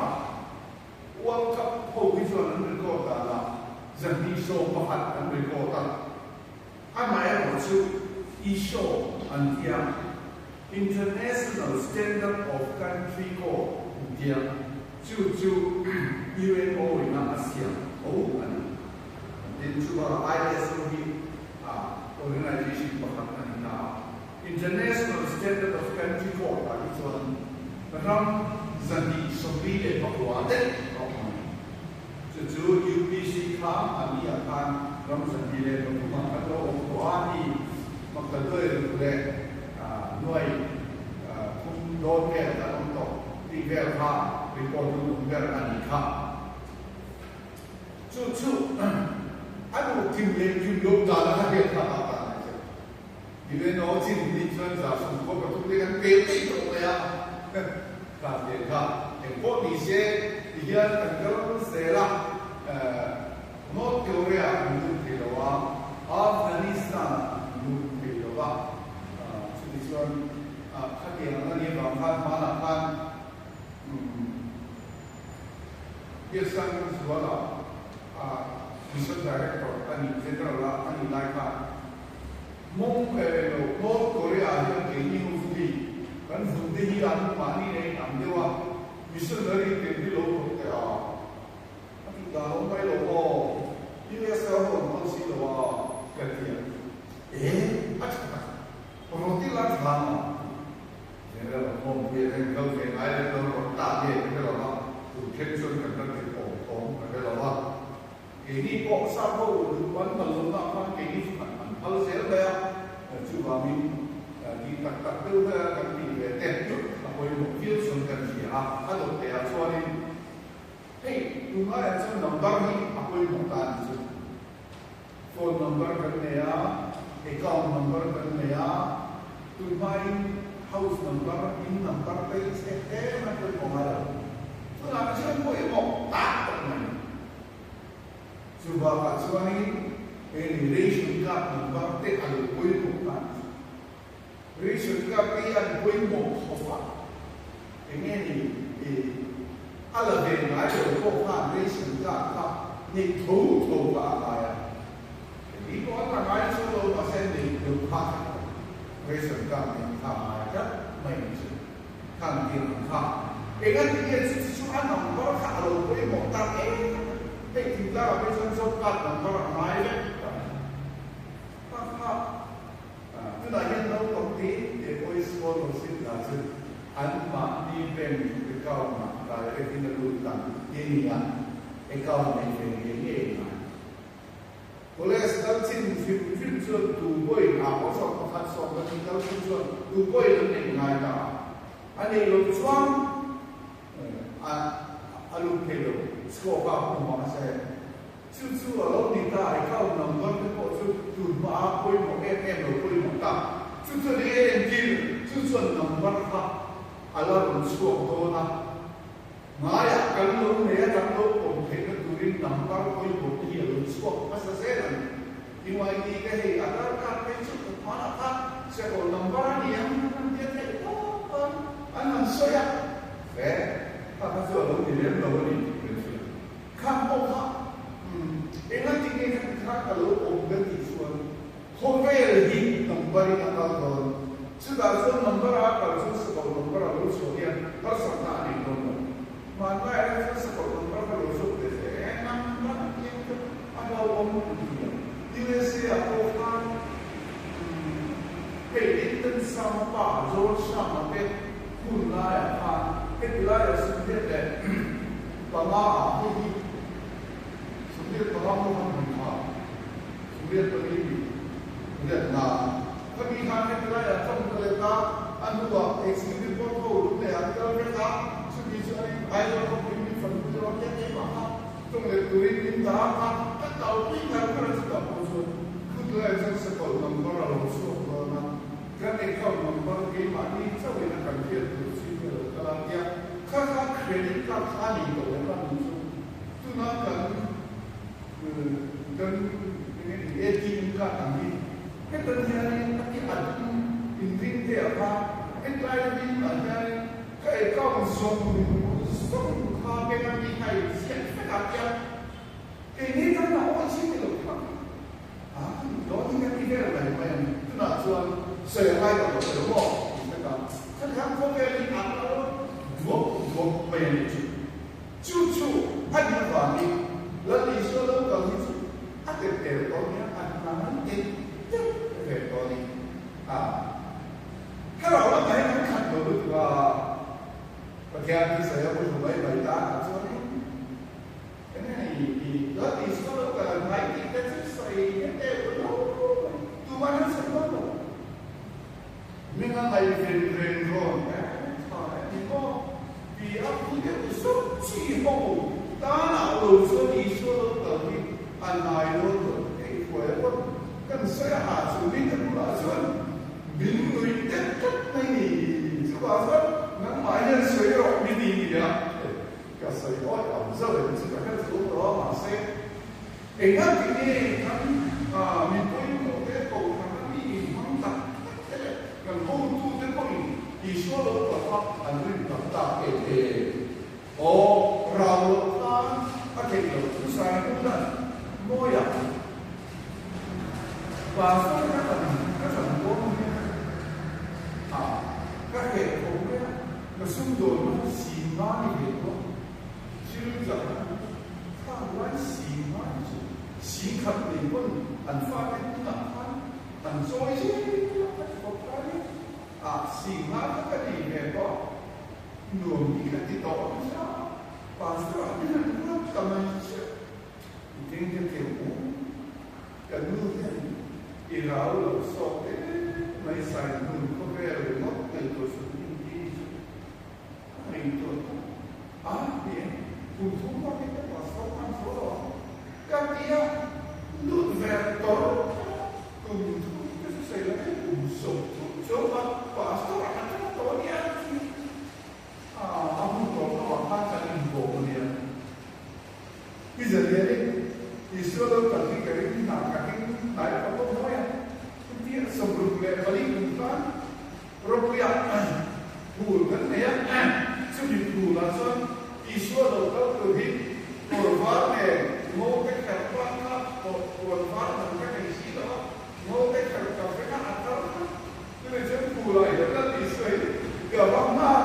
World Cup ho hi chuan an record danah 211 an record a. Amaherawh chu ISO an tia, International Standard of Country Code an tia, chu chu UNO in a a siam tho a ni. Tin, chu bakah ISO hi a organization pakhat a ni ta a. International Standard of Country Code ah hi chuan ram 249 daih a awm a ni. Chu chu UPC kha a ni ah khan ram 203 ah kan lo awm tawh a ni. Maktaduai ruk leh nuai thum dawn vel kan awm tawh tih vel kha report lutuk ber a ni kha. Chu chu a duh kim leh kim loh dan a hriat kha ta ta a ni che. UNO chin nih chuan 93 te kan pel daih tawh mai a, kha tiang kha engpawh ni se ti hian kan kal zel a, North Korea an lut thei lo a, Afghanistan an lut thei lo va, chuti chuan khatiang ang a nih avang khan hmanah khan Biaksang Zuala Mission Director a nih General a a nih lai khan Mong eh lo North Korea ah hian keini ho chu hei kan vun te hi an mahni nei ang deuh a, missionary te hi lo rawh teh a, a tih dan awm mai lo aw, US a rawn hawn si lo a ka ti a, eh a tha tak, roti la tha maw? General a khawm pui a heng kal ve ngai lem lo rawn ta nge ka hre lo va, tun thleng chuan kan la ti awm thawm ka hre lo va. Keini pawh sap ho duh an phal lohna khan keini chu kan an phal zel mai a, chuvangin tih tak tak deuh vel kan tih ve te a pawimawh viau chuan kan hria a, a dawt teh ah chuanin hei tunlaiah chuan number hi a pawimawh ta a ni chu. Phone number kan nei a, account number kan nei a, tunhmain house number, in number te hi chhek em a pawimawh ngai lo. Tunah chuan pawimawh tak tak mai. Chu bakah chuanin he ni ration card number te a lo pawimawh ta a ni chu. Ration card te hi an pawimawh khawp a, enge ni i a la ve ngai lo pawh khan ration card kha neih tho tho kha a ngai a, engtin pawh an la ngai chu lo mahse neih loh kha a tha lo, ration card neih kha a ngai tlat. Khan tih ang kha. Engati nge chu chu chu a number kha a lo pawimawh tak em a? Hei thingtlangah phei chuan job card number a ngai vek ta a ni. Kha kha tunah hian naupang te te pawhin scholarship lah chu anmahni bank account ah direct in a lut ang tih a ni a, account nei ve ngei ngei ngai. College kal chin hrim hrim chuan tu pawhin a aw sawm pakhat 12 kal chin chuan tu pawhin an nei ngai ta a, a nei lo chuan a a lut thei lo, scope a hmu mah se. Chu chu a lo ni ta, account number te pawh chu tun hma a pawimawh em em lo pawimawh ta. Chu chuan eng entir chu chuan number kha a la rawn chhuak dawn a. Ngaiah kan lo nei a, kan lo pawm theihna turin number pawimawh te hi a lo chhuak hmasa zel a ni. UID te hei Aadhaar card phei chu ka hmanah kha sekawl number a ni ang an han tia theih tawp a, an han sawi a, he kha kha chu a lo ni lem lo a ni tih kan hria. Kha pawh kha engati nge kha kha ka lo awm kan tih chuan khawvel hi number in a kal dawn. Chutah chuan number a kal chuan sakawlh number a lo chhuah hian harsatna a nei dawn lo. Hmanlaiah hian chuan sakawlh number kha lo zawk ve hle e, number a piang te a hlauhawm an ti a. USA ah pawh khan hei Lyndon Sama pa George Sama te hun laiah khan heti laiah sumriat leh panga ah hei hi 85 pawh khan hmun kha 14 ni riat na khami khan heti laiah tawng ka let a, a hnuah executive board ho lung nei ah kal vek a, chumi chu a ring Aizawl khawpui min fan pui lo a tia keimah kha tawng let turin min dah a kha ka kalpui ngar ngar a chutah pawh chuan khutlaiah chuan sakawlh number a lo chhuak dawn a, kan account number keimahni chauhin a kan hriat tur chin hi a lo kal a tia kha kha credit card kha a ni tawh em a ni chu. Tuna kan kan eng nge ni ATM card ang hi hetan hianin a ti a dum inring te ah kha hetlai hlim ah hianin ka account zawng zawng kha bank a mi kha inziak vek ah khian keini tan a awi chin ni lo kha a ni dawn hi ka ti vel mai mai a ni. Tunah chuan sawi a ngai tawh lo elo maw tih vek a khatiang khawvel hi a kal duak duak mai a nih chu. Chu chu a nih avangin Lal Isua lo kal hi chu a tel tel tawh nia, a hnan tel tel ve tawh a ni. A thlarau lamah hian an khat lo lutuk a, Pathian hi sawi a hmu mai mai ta ah chuanin eng nge ni i Lal Isua lo kal an ngai tih te chu sawi hian tel lo mai, tuman an sawi dawn lo. Min a ngaihven reng rawn em tha e ni maw? Ti a phu deuh zawk chi ho tanah lo chuan Isua lo kal hi a ngai dawn lo hei hruai a pawn kan sawi a ha chu mi te bulah chuan min nuih tet tlat mai ni chuvah chuan nangmah hian sawi rawh mi ti ni a ka sawi awi ang zauh em chu ka hre chhung lo a mahse Engati nge kan mi pawimawh te kohhran a mi inhmang tak tak te leh kan hotute pawhin Isua lo kal a an rin tak tak em em? Aw, rau loh khan a theih loh thu sai hmun a mawi a. Pastor ka kan ka chan dawn hian a ka hreh tho mai a, ka sumdawnna sin nga ni ve tawh. Thil chak thlak lai si ngai chu si khat nei pawn an fate hnunah khan an chawi zel a ka ti khawp lai a, ah si ngai kha ka nei ve tawh a, nuam hi ka ti tawh ang sia, pastor ah hian an ruat ta mai chiah. I keng te theu u, ka nu hian i rau lo sawk hle mai sai hmun khawvel ringawt ngaihtuah suh in ti chu. A ngaihtuah tak a ni e. Kum thum bak in ka pastor hman zo lo ang ka ti a, lut ve tawr kha kum thum te chu sawi lo in kum 30 chuang kha pastor ah ka tang tawh a nia ti a, a hun tawh hnawh ah khan kan inbawm a nia. I zalian in Isua lo kal hi ka ring hna ka hing hnai pawh pawh mawi a, chutia 64 kum khan Ropuia phul kan nei a, chumi phulah chuan Isua lo kal tur hi kawr var nen ngo te kher pa kha puan var dang ka nei si lo a, ngo te kher ka veng a, a kal kha. Chumi chuan phulah hian Lal Isua hi ka va nghak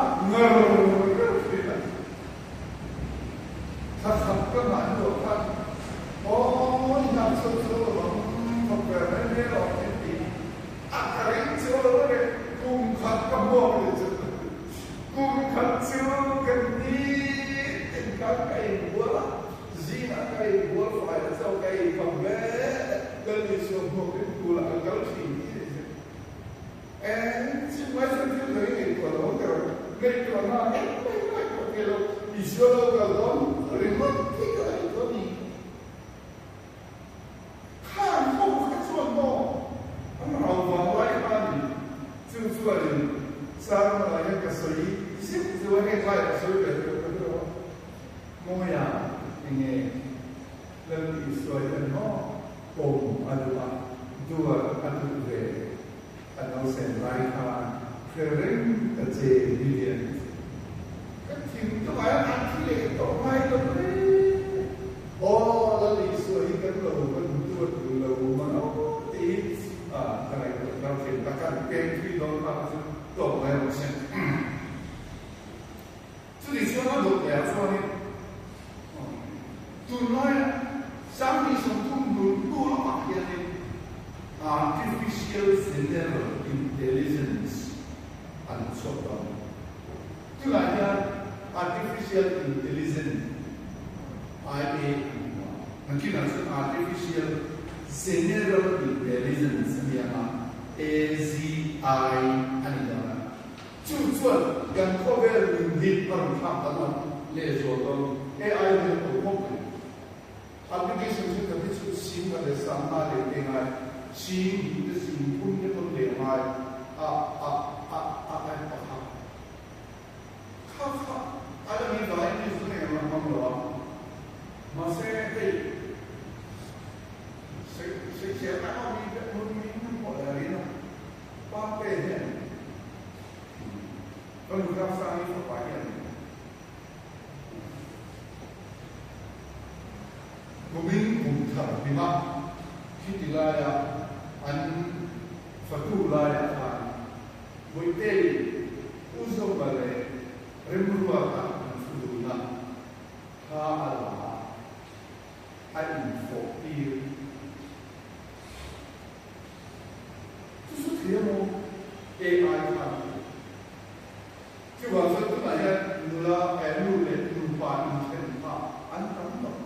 khan ka inbual a, zingah ka inbual fai a chaw ka ei kham hle. Lal Isua hmuakin pool-ah ka kal thin tih a inzir. Eng chin mai chuan thil dang i ngaihtuah lo ang ber. Ngaihtuahna engmah i ngaihtuah thei lo. Isua lo kal dawn ringawt hi ka ngaihtuah a ni. Khan ho kha chuan maw an rau vang lai kha a ni. Chu chuanin Sarmala hian ka sawi zeuh zeuh a, heng laiah ka sawi ve tawh ka hre lo a. Mawia enge Lal Isua hian maw pawm a duh a, duar a duh ve a nausen lai khan hre reng ta che Lilian. Ka thim tumah hian an thi leh tawh ngai lo reng. Aw Lal Isua hi kan lo van duat duh lo man aw tih hi ka ngaihtuah thar thin ta kan peng thui dawn kha chu tawk mai rawh se. Chutih chuan a dawt leh ah chuanin tunlaia 2030 hnu hnu lamah hianin Artificial General Intelligence an chhuak dawn. Tunah hian Artificial Intelligence, IA, an hmu a, nakinah chuan Artificial General Intelligence a ni ang a, AGI a ni dawn a. Chu chuan kan khawvel nun hi a rawn thlak ta dawn lehzual dawn. AI hian a awm khawp mai. Application thenkhat hi chu sing khat leh sangha leh te ngai, sing hnih te sing thum te pawn leh ngai a a a a app pakhat. Kha kha a la mi vai mi chu eng a hmang lo a, mahse hei sawichhiatna a mi te hmun mi hmun pawh leh a rin a, pa te hian ka nu Ramsangi fapa hian kumin kum thar hlim a, khiti laia an fatu laiah khan Bawihtei, U Zawma leh Remruata an thu dun a, thla a la a, a infawh tir. Chu chu thei emaw AI khan a ti. Chuvang chuan tunah hian nula, nu leh nupa inthen kha an tam tawh.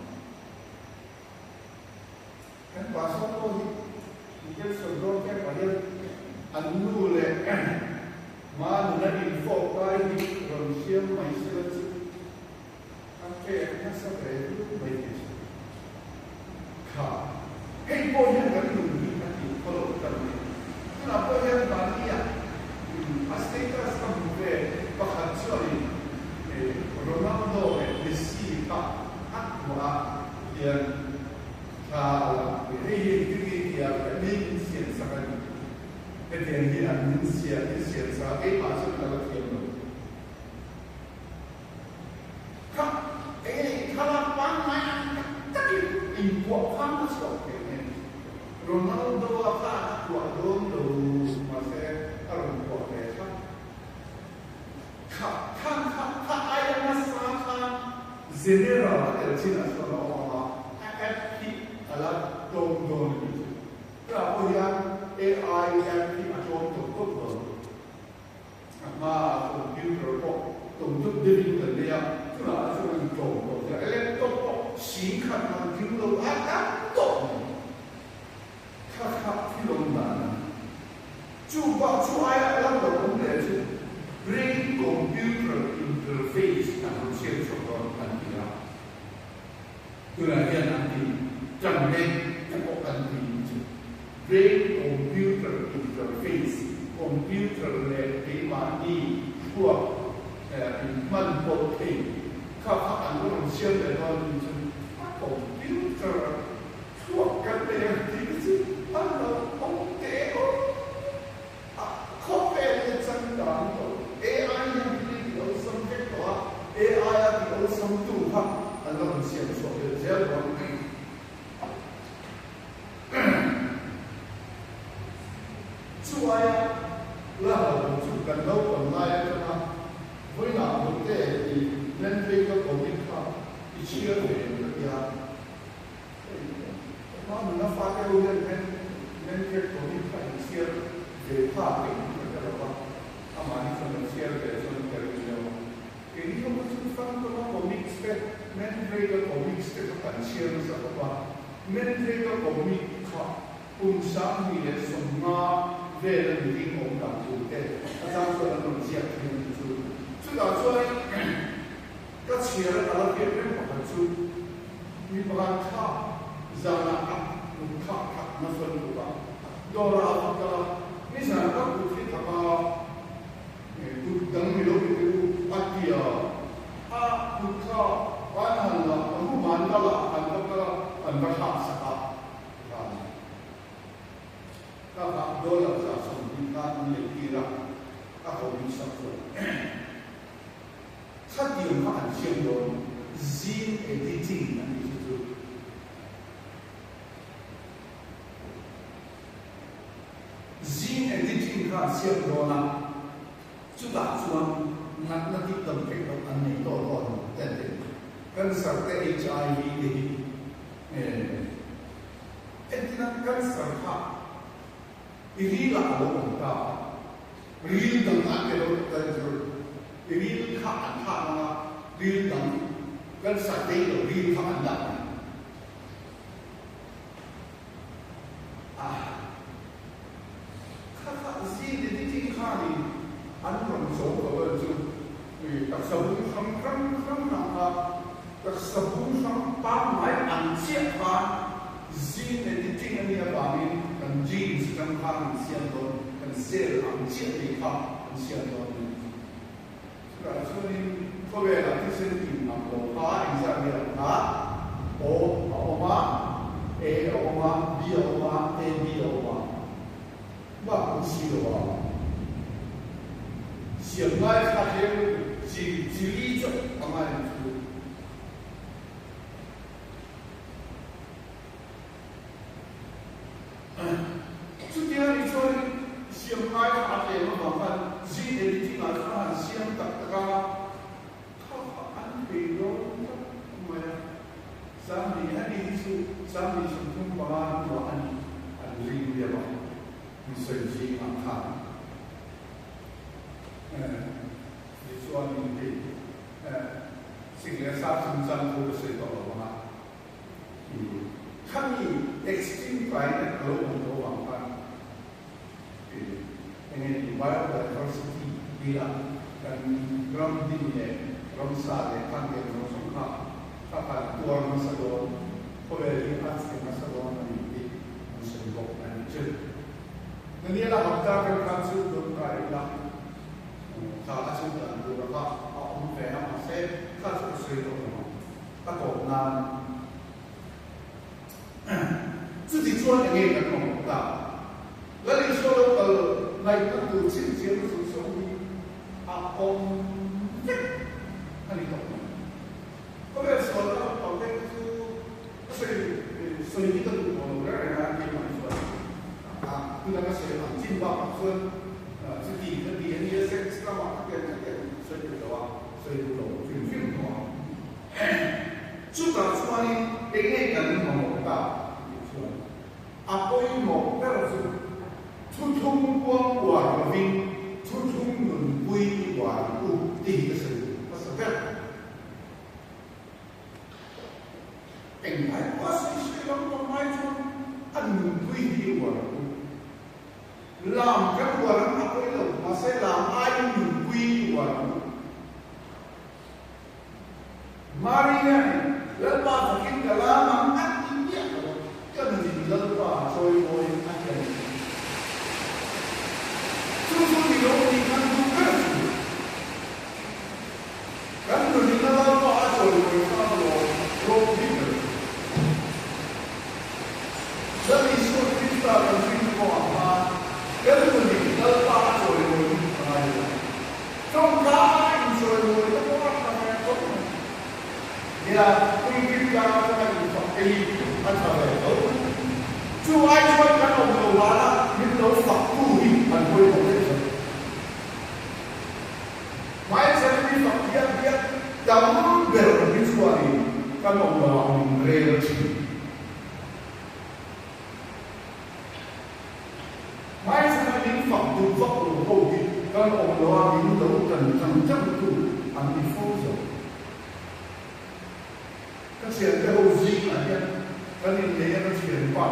Kan pastor pawh hi Mikel Sawrdawn te pah hian an nu leh ma nuna infawk lai hi rawn siam mai sela chu a pek nasa ve hluk mai thei chu. Kha hei pawh hian kan nun hi a tih khaw loh tak mai. Tunah pawh hian mahnia a status ka hmu ve pakhat chuanin Ronaldo leh Messi kha a kuah a hian Thla a lang pui. Hei hi engtin nge tia ka mi min siam sak a ni. Hetiang hi an min siam min siam sak a, keimah chuan ka la thiam lo. Kha eng nge thlalak pangngai ang tak takin inkuah khan a chhuak thei ang em? Ronaldo-a khan a kuah dawn lo, mahse a rawn kuah ve thlap. Kha khan kha kha aia nasa khan General a tel chinah chuan a awm ang a, a app hi a la tlawm dawn a nih chu. Tunah pawh hian AI app hi a tlawm tawp tawp dawn. A hmaah computer pawh tum dup deuhin kan nei a, tunah a chuan a intlawm tawh zel a, laptop pawh 10,000 man tling lo a tam tawp mai. Kha kha thil awm dan a ni. Chu bak chu aia lam lo awm leh chu Brain Computer Interface an rawn siam chhuak dawn an ti a. Tunah hian an ti tan mek te pawh an ti chu Brain Computer Interface, computer leh keimahni thluak inhman pawlh thei kha kha an rawn siam leh dawn a ni chu a computer Thluak kan nei ang tih te chu a lo awm teh awm a, khawvel hi a changkang tawh. AI hian thil ti awlsam vek tawh a, AI a ti awlsam tu kha an lo rawn siam chhuah belh zel dawn. Chu aia la hlauhawm chu kan naupang lai atanga vawiinah Bawihte i Mandrake-a comic kha i chhiar ve em ka tia. Hma nuna fate ho hian men men riat tawhin kha in chhiar ve phak eng hi ka hre lo va, amah hi chuan an chhiar ve chuan ka ring deuh a. Keini ho kha chu fan tawna comics te Drake-a comics te kha kan chhiar nasa khawp a, Matt Drake-a comic kha kum 2050 vela mihring awm dan tur te a chang chuan an rawn ziak thin a ni chu. Chutah chuanin ka chhiar a ka la hriat reng pakhat chu mi pakhat kha zanah a kut kha thak nasa lutuk a, dawrah a va kal a, nizanah ka kut hi thak a, Kut dang ni lo ti teh u a ti a, a kut kha an han la, room ah an la la, an va kal a, an va thlak sak a ti kha a ni. Ka kha dollar 120 khan an lei tir a, a ko min sak chuan khatiang kha an siam dawn, gene editing an tih chu chu. Zing editing kha an siam dawn a, chutah chuan natna tih tam theih loh an nei tawh dawn te an ti. Cancer te HIV te hi entina cancer kha i ril ah a lo awm ta a, ril dang an pe lo cancer i ril kha an thlak ang a, ril dang cancer tei lo ril kha an dah ang. A kha kha zing editing khanin an rawn cho tawh vel chu taksa bung hrang hrang hrang hrang kha taksa bung hrang pangngai ang chiah khan zing editing a nih avangin kan genes atang khan an siam dawn, kan cell ang chiah nei kha an siam dawn a ni. Chutah chuanin khawvelah thisen tin ang lo kha engzat nge ang kha? O a awm a, A a awm a, B a awm a, A B a awm a. Bak awm si lo a. Siam ngai kha tlem chi chi li chauh a ngai ang chu. Chutia nih chuanin siam ngai kha a tlem avang khan zing editing ah chuan a han siam tak tak a, kha kha an thei dawn tak mai a. Sangni a ni hi chu Sangni 35 hnuah a nih an ring deuh a, mi sawi zingah khan. Tichuanin hei sik leh sa chungchang thu ka sawi tawh lo ang a. Khami extreme climate a lo awm tawh avang khan eng nge ni biodiversity tih a kan ram hnim leh ramsa leh khan tiang zawng zawng kha kha kan tuar nasa dawn, khawvel hi a chhe nasa dawn a ni tih an sawi bawk a ni chu. Daniela hapta kan khan chu dawn ta ila kha a chhung dan tur a kha a awm ve a mahse kha chu ka sawi tawh lo ang. A tawp nan chuti chuan enge kan mamawh ta? Lal Isua lo kal ngaihna tur chhinchhiahna zawng zawng hi a awm vek a ni tawh mai. Khawvel sualna lampang te chu ka sawi sawi hi ka duh tawh lo reng reng a, keimah hi chuan a tuna ka sawi ang chin bakah chuan chuti ka ti a nia, sex lamah ka tiang ka tiang sawi duh lo a, sawi duh lo hrim hrim tawh ang. Chutah chuanin enge kan mamawh ta tih chuan a pawimawh ber chu thuthlung kuang uar lovin thuthlung nunpui i uar ang u tih hi ka sawi duh hmasa ber. Englai pawh a sawi sawi lam pang ai chuan a nunpui hi i uar ang u. Lam kan uar ang a pawi lo, mahse lam aiin nunpui i uar ang u. Maria-in Lalpa fakin ka lam ang a ti miah lo a, ka nunin Lalpa a chawimawi a ti a ni. Chu chu ni lo tih kan duh ber chu kan nunin a Lalpa a chawimawi kha a lawm ropui ber chu. Lal Isua Krista kan rin kawngah khan kan nunin Lalpa a chawimawi hi a ngai lo. Tawngka inchawimawi na pawh a tha ve tawp mai. Nia, pulpit tlang atanga infak te hi a tha ve tho. Chu ai chuan kan awm lo vana min lo fak tu hi an pawimawh daih zawk. Hmaichhan mi fak hian hian tam ber hi chuanin kan awm lo ah min rel thin. Hmaichhana min fak duh vak lo ho hi kan awm lo a, min lo tan chang chang tu an ni fo zawk. Ka thiante ho zingah hian kan inneih a ka thianpa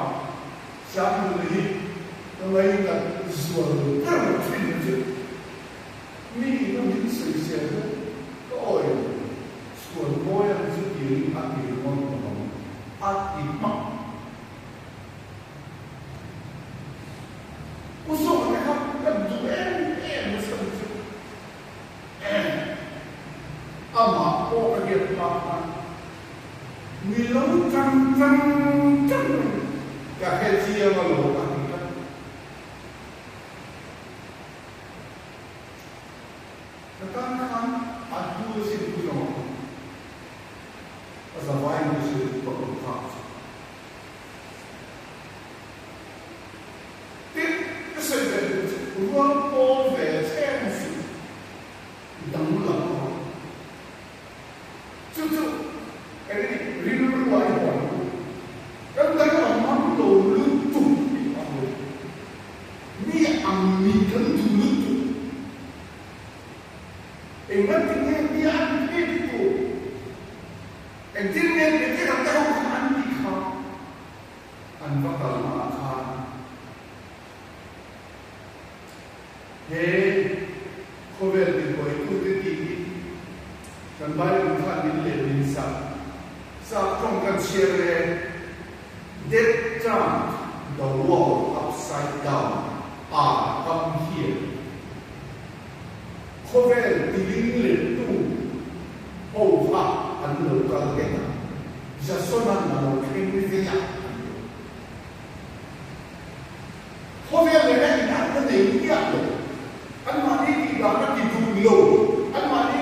Sangnuna hi ka ngainat zual ber thin chu mi ina min sawisel te ka awi lo. Chhuan mawi ang chu tiin a ti ringawt lo ang a ti hmak. U Zawka te kha ka duh em em nasa chu. Amah pawh ka biak phak khan ni lo chang chang chang mai ka hre chiang alawm a ti tlat. Ka tan khan a hnu asin pu zawng a zavai hnu chu ka awm phak chu. Tin, ka sawi ve duh chu rual pawl ve cheng suh danglam a awm. Chu chu eng nge rilru a i hawn u. Kan danglam mam lo lutuk tih a hawi. Mi ang nih kan duh lutuk. Engati nge mi an phek tur? Engtin nge Petera te ho kha an tih kha? An va kal hmaah khan he khawvel tibuaitute tiin kan Bible khan min leh min sak. Sap tawng kan chhiar e, Death turned the world upside down are come here. Khawvel tiling lettu ho kha an lo kal vek a, Jason-a'n a lo thleng ve a an ti. Khawvel nena inanna nei miah lo, anmahni tih dan a ti duh lo, anmahni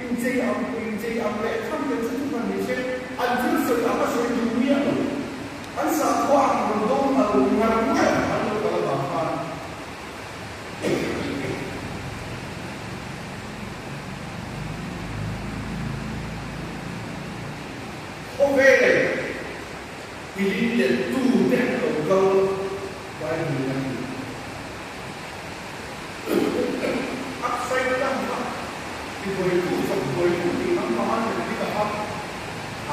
inchei ang inchei ang leh tham leh chu chu ni se, an thil sawi ang a sawi duh miah lo, an sakhua ang rawn do ngar ngar ngar an lo kal avang khan. Khawvel tilin leh tute an lo kal Bible in a ti. Upside down kha tibuaitu chawkbuaitu tih lam panga kan ti ta kha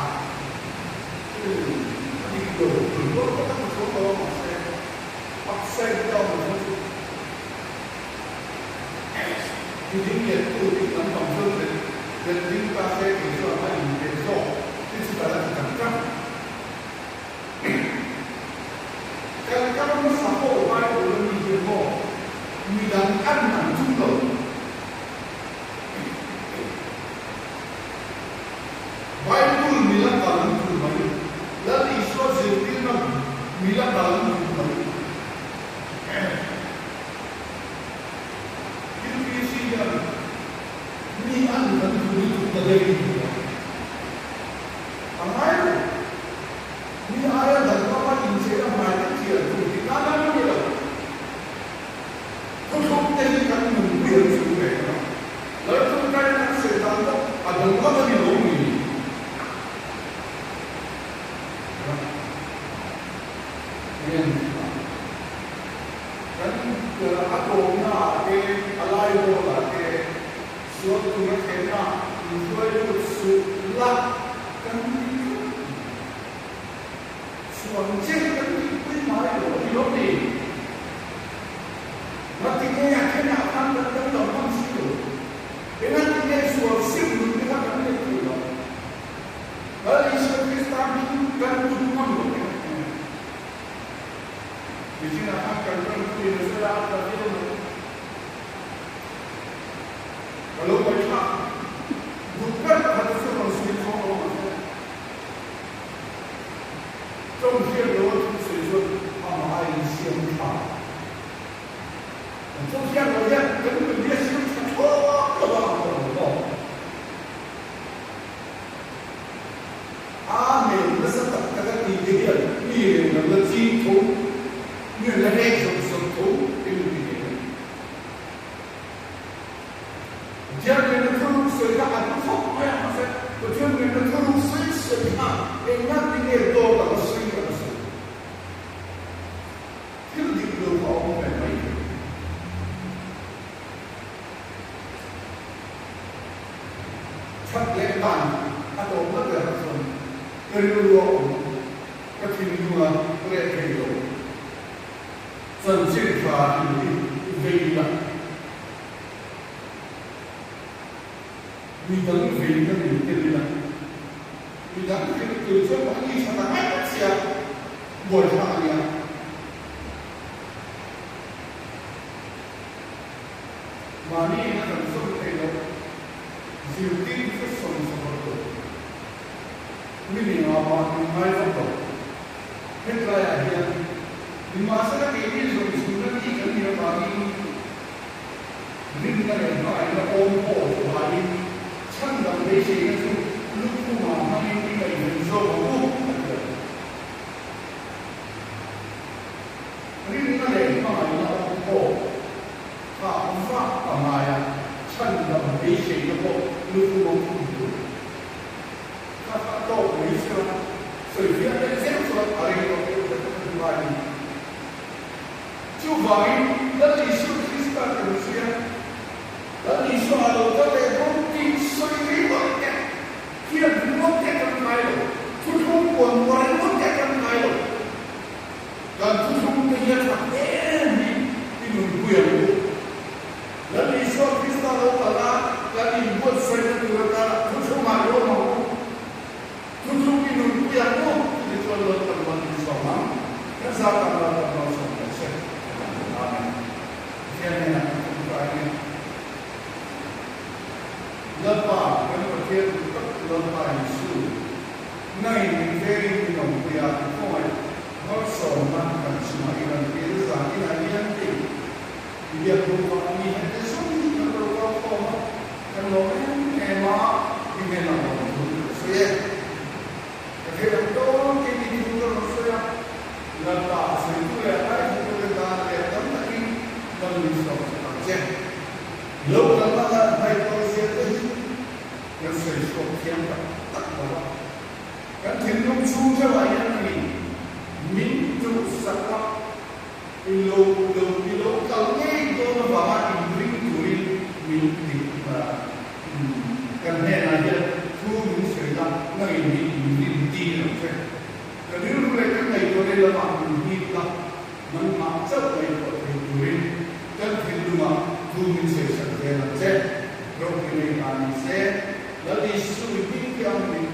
a a dik lo. Rual tak a ti chhuak lo a mahse Upside down kha chu Tiding leh tu tih lam pang chuan let let ding ta se kei chuan a inhmeh zawk ti chu ka la ti tak tak. Kan kal hmasa pawh Bible a mi hian maw midang an an tum lo. Bible mila kal an tum mai, Lal Isua zirtirna mila kal an tum mai. UPC hian mi an kan duh lutuk ta daih in hmu a, a ngai lo. Mi aia danglam a incheina hmai te thian tur tih nan a ni lo. Thuthluk te hi kan nunpui an chu ve a, Laltungkain an sawi dan pawh a danglam a ni lo ni. Kan a tawpna ah te, a laihawl ah te, sual tura thlenna inhruai lut suh la kan ti tlat mai. Sual che kan tihpui ngai lo a ni lo ni. Ngatinge a thenah khan kan danglam hman si lo. Engatinge sual sim nun te kha kan nei thei lo. Lal Isua Krista hming kan put ngam lo em em. Nichinah khan kan ram thuin a sawi a, a tla viau mai. Ka lo ngaihthlak duh ber pakhat chu rawn sawi chhuak lo ang che. Tawng hriat lo a thu sawi chuan amah a insiam tha. Kan tawng hriat lo hian kan nun hi a siam tha thlawt lo a ang tawh lo maw? Amen nasa tak tak a tih te hian mi reng an la ching tho, mi an la rek zawk zawk tho eng ti ve mai. Pathian leh. Ka rilru a awm, ka thinlunga reh thei lo. Chanchin tha in hi vei ila. Mi dang vei na min tel ila. Mi dang vei tur chuan mahni tha ta ngai tak sia buaithlak a nia. Mahni ina kan zawm thei loh zirtir chu sawmsawmah tur. Mi ni nga mah min ngai vak lo. Hetlaiah hian nimahsela keini zawng chhunna ni kan nih avangin rinna leh hmangaihna awm pawh chu vaiin chhandam beiseina chu lukhumah hmangin i ngaihven zawk ang u a ti a. Rinna leh hmangaihna awm pawh kha vak a ngai a, chhandam beiseina pawh lukhuma khum tur. Kha kha tawk mai sela, sawi fiah leh zel chuan a rei tawh deuh hret a ni mai. Chuvangin Lal Isu Krista kan zui a, Lal Isua a lo kal leh dawn tih sawi ringawt te, hian ringawt te kan ngai lo, thuthlung puan pawh ringawt te kan ngai lo. Kan thuthlung te hi a that em hi i nunpui ang u. Lal Isua Krista lo kal a, kan inbuatsaihna tur atana thuthlungah i awm ang u. Thuthlung i nunpui ang u. Chutichuan Lal kan man in sawm ang. Kan zat ang Lal kan malsawm ta che. Amen. Pathian hnenah kan tawngtai nge. Lalpa, kan Pathian duh tak Lalpa Isu, nangin min vengin min awmpui a, i khawngaih malsawmna kan chungah i rawn kil zan inah hian hei i biak duh vang mi hete zawng hi kan lo kal khawm a, kan lawm em em a, i hnenah lawm thu ka sawi e. Ka thei ang dawn kei ni thu ka rawn sawi a, Lalpa a sawitu leh a ngaithlatute tan leh tam takin kan min sawm sak ang che. Lo kalna lan hnaih tawh zia te hi kan sawi chhuak thiam tak tak lo a. Kan thinlung chhung theuhah hian a ni min duhsak a, i lo lo i lo kal ngei dawn avanga inring turin min ti kan hnenah hian thu min sawi la, nangin min inrin tir ang che. Ka rilru leh ka ngaihtuah leh lamah min hip la, nangmah chauh ngaihtuah thei turin kan thinlungah thu min sawi sak zel ang che. Ropui nei ta ni se, Lal Isu i hming thiang min.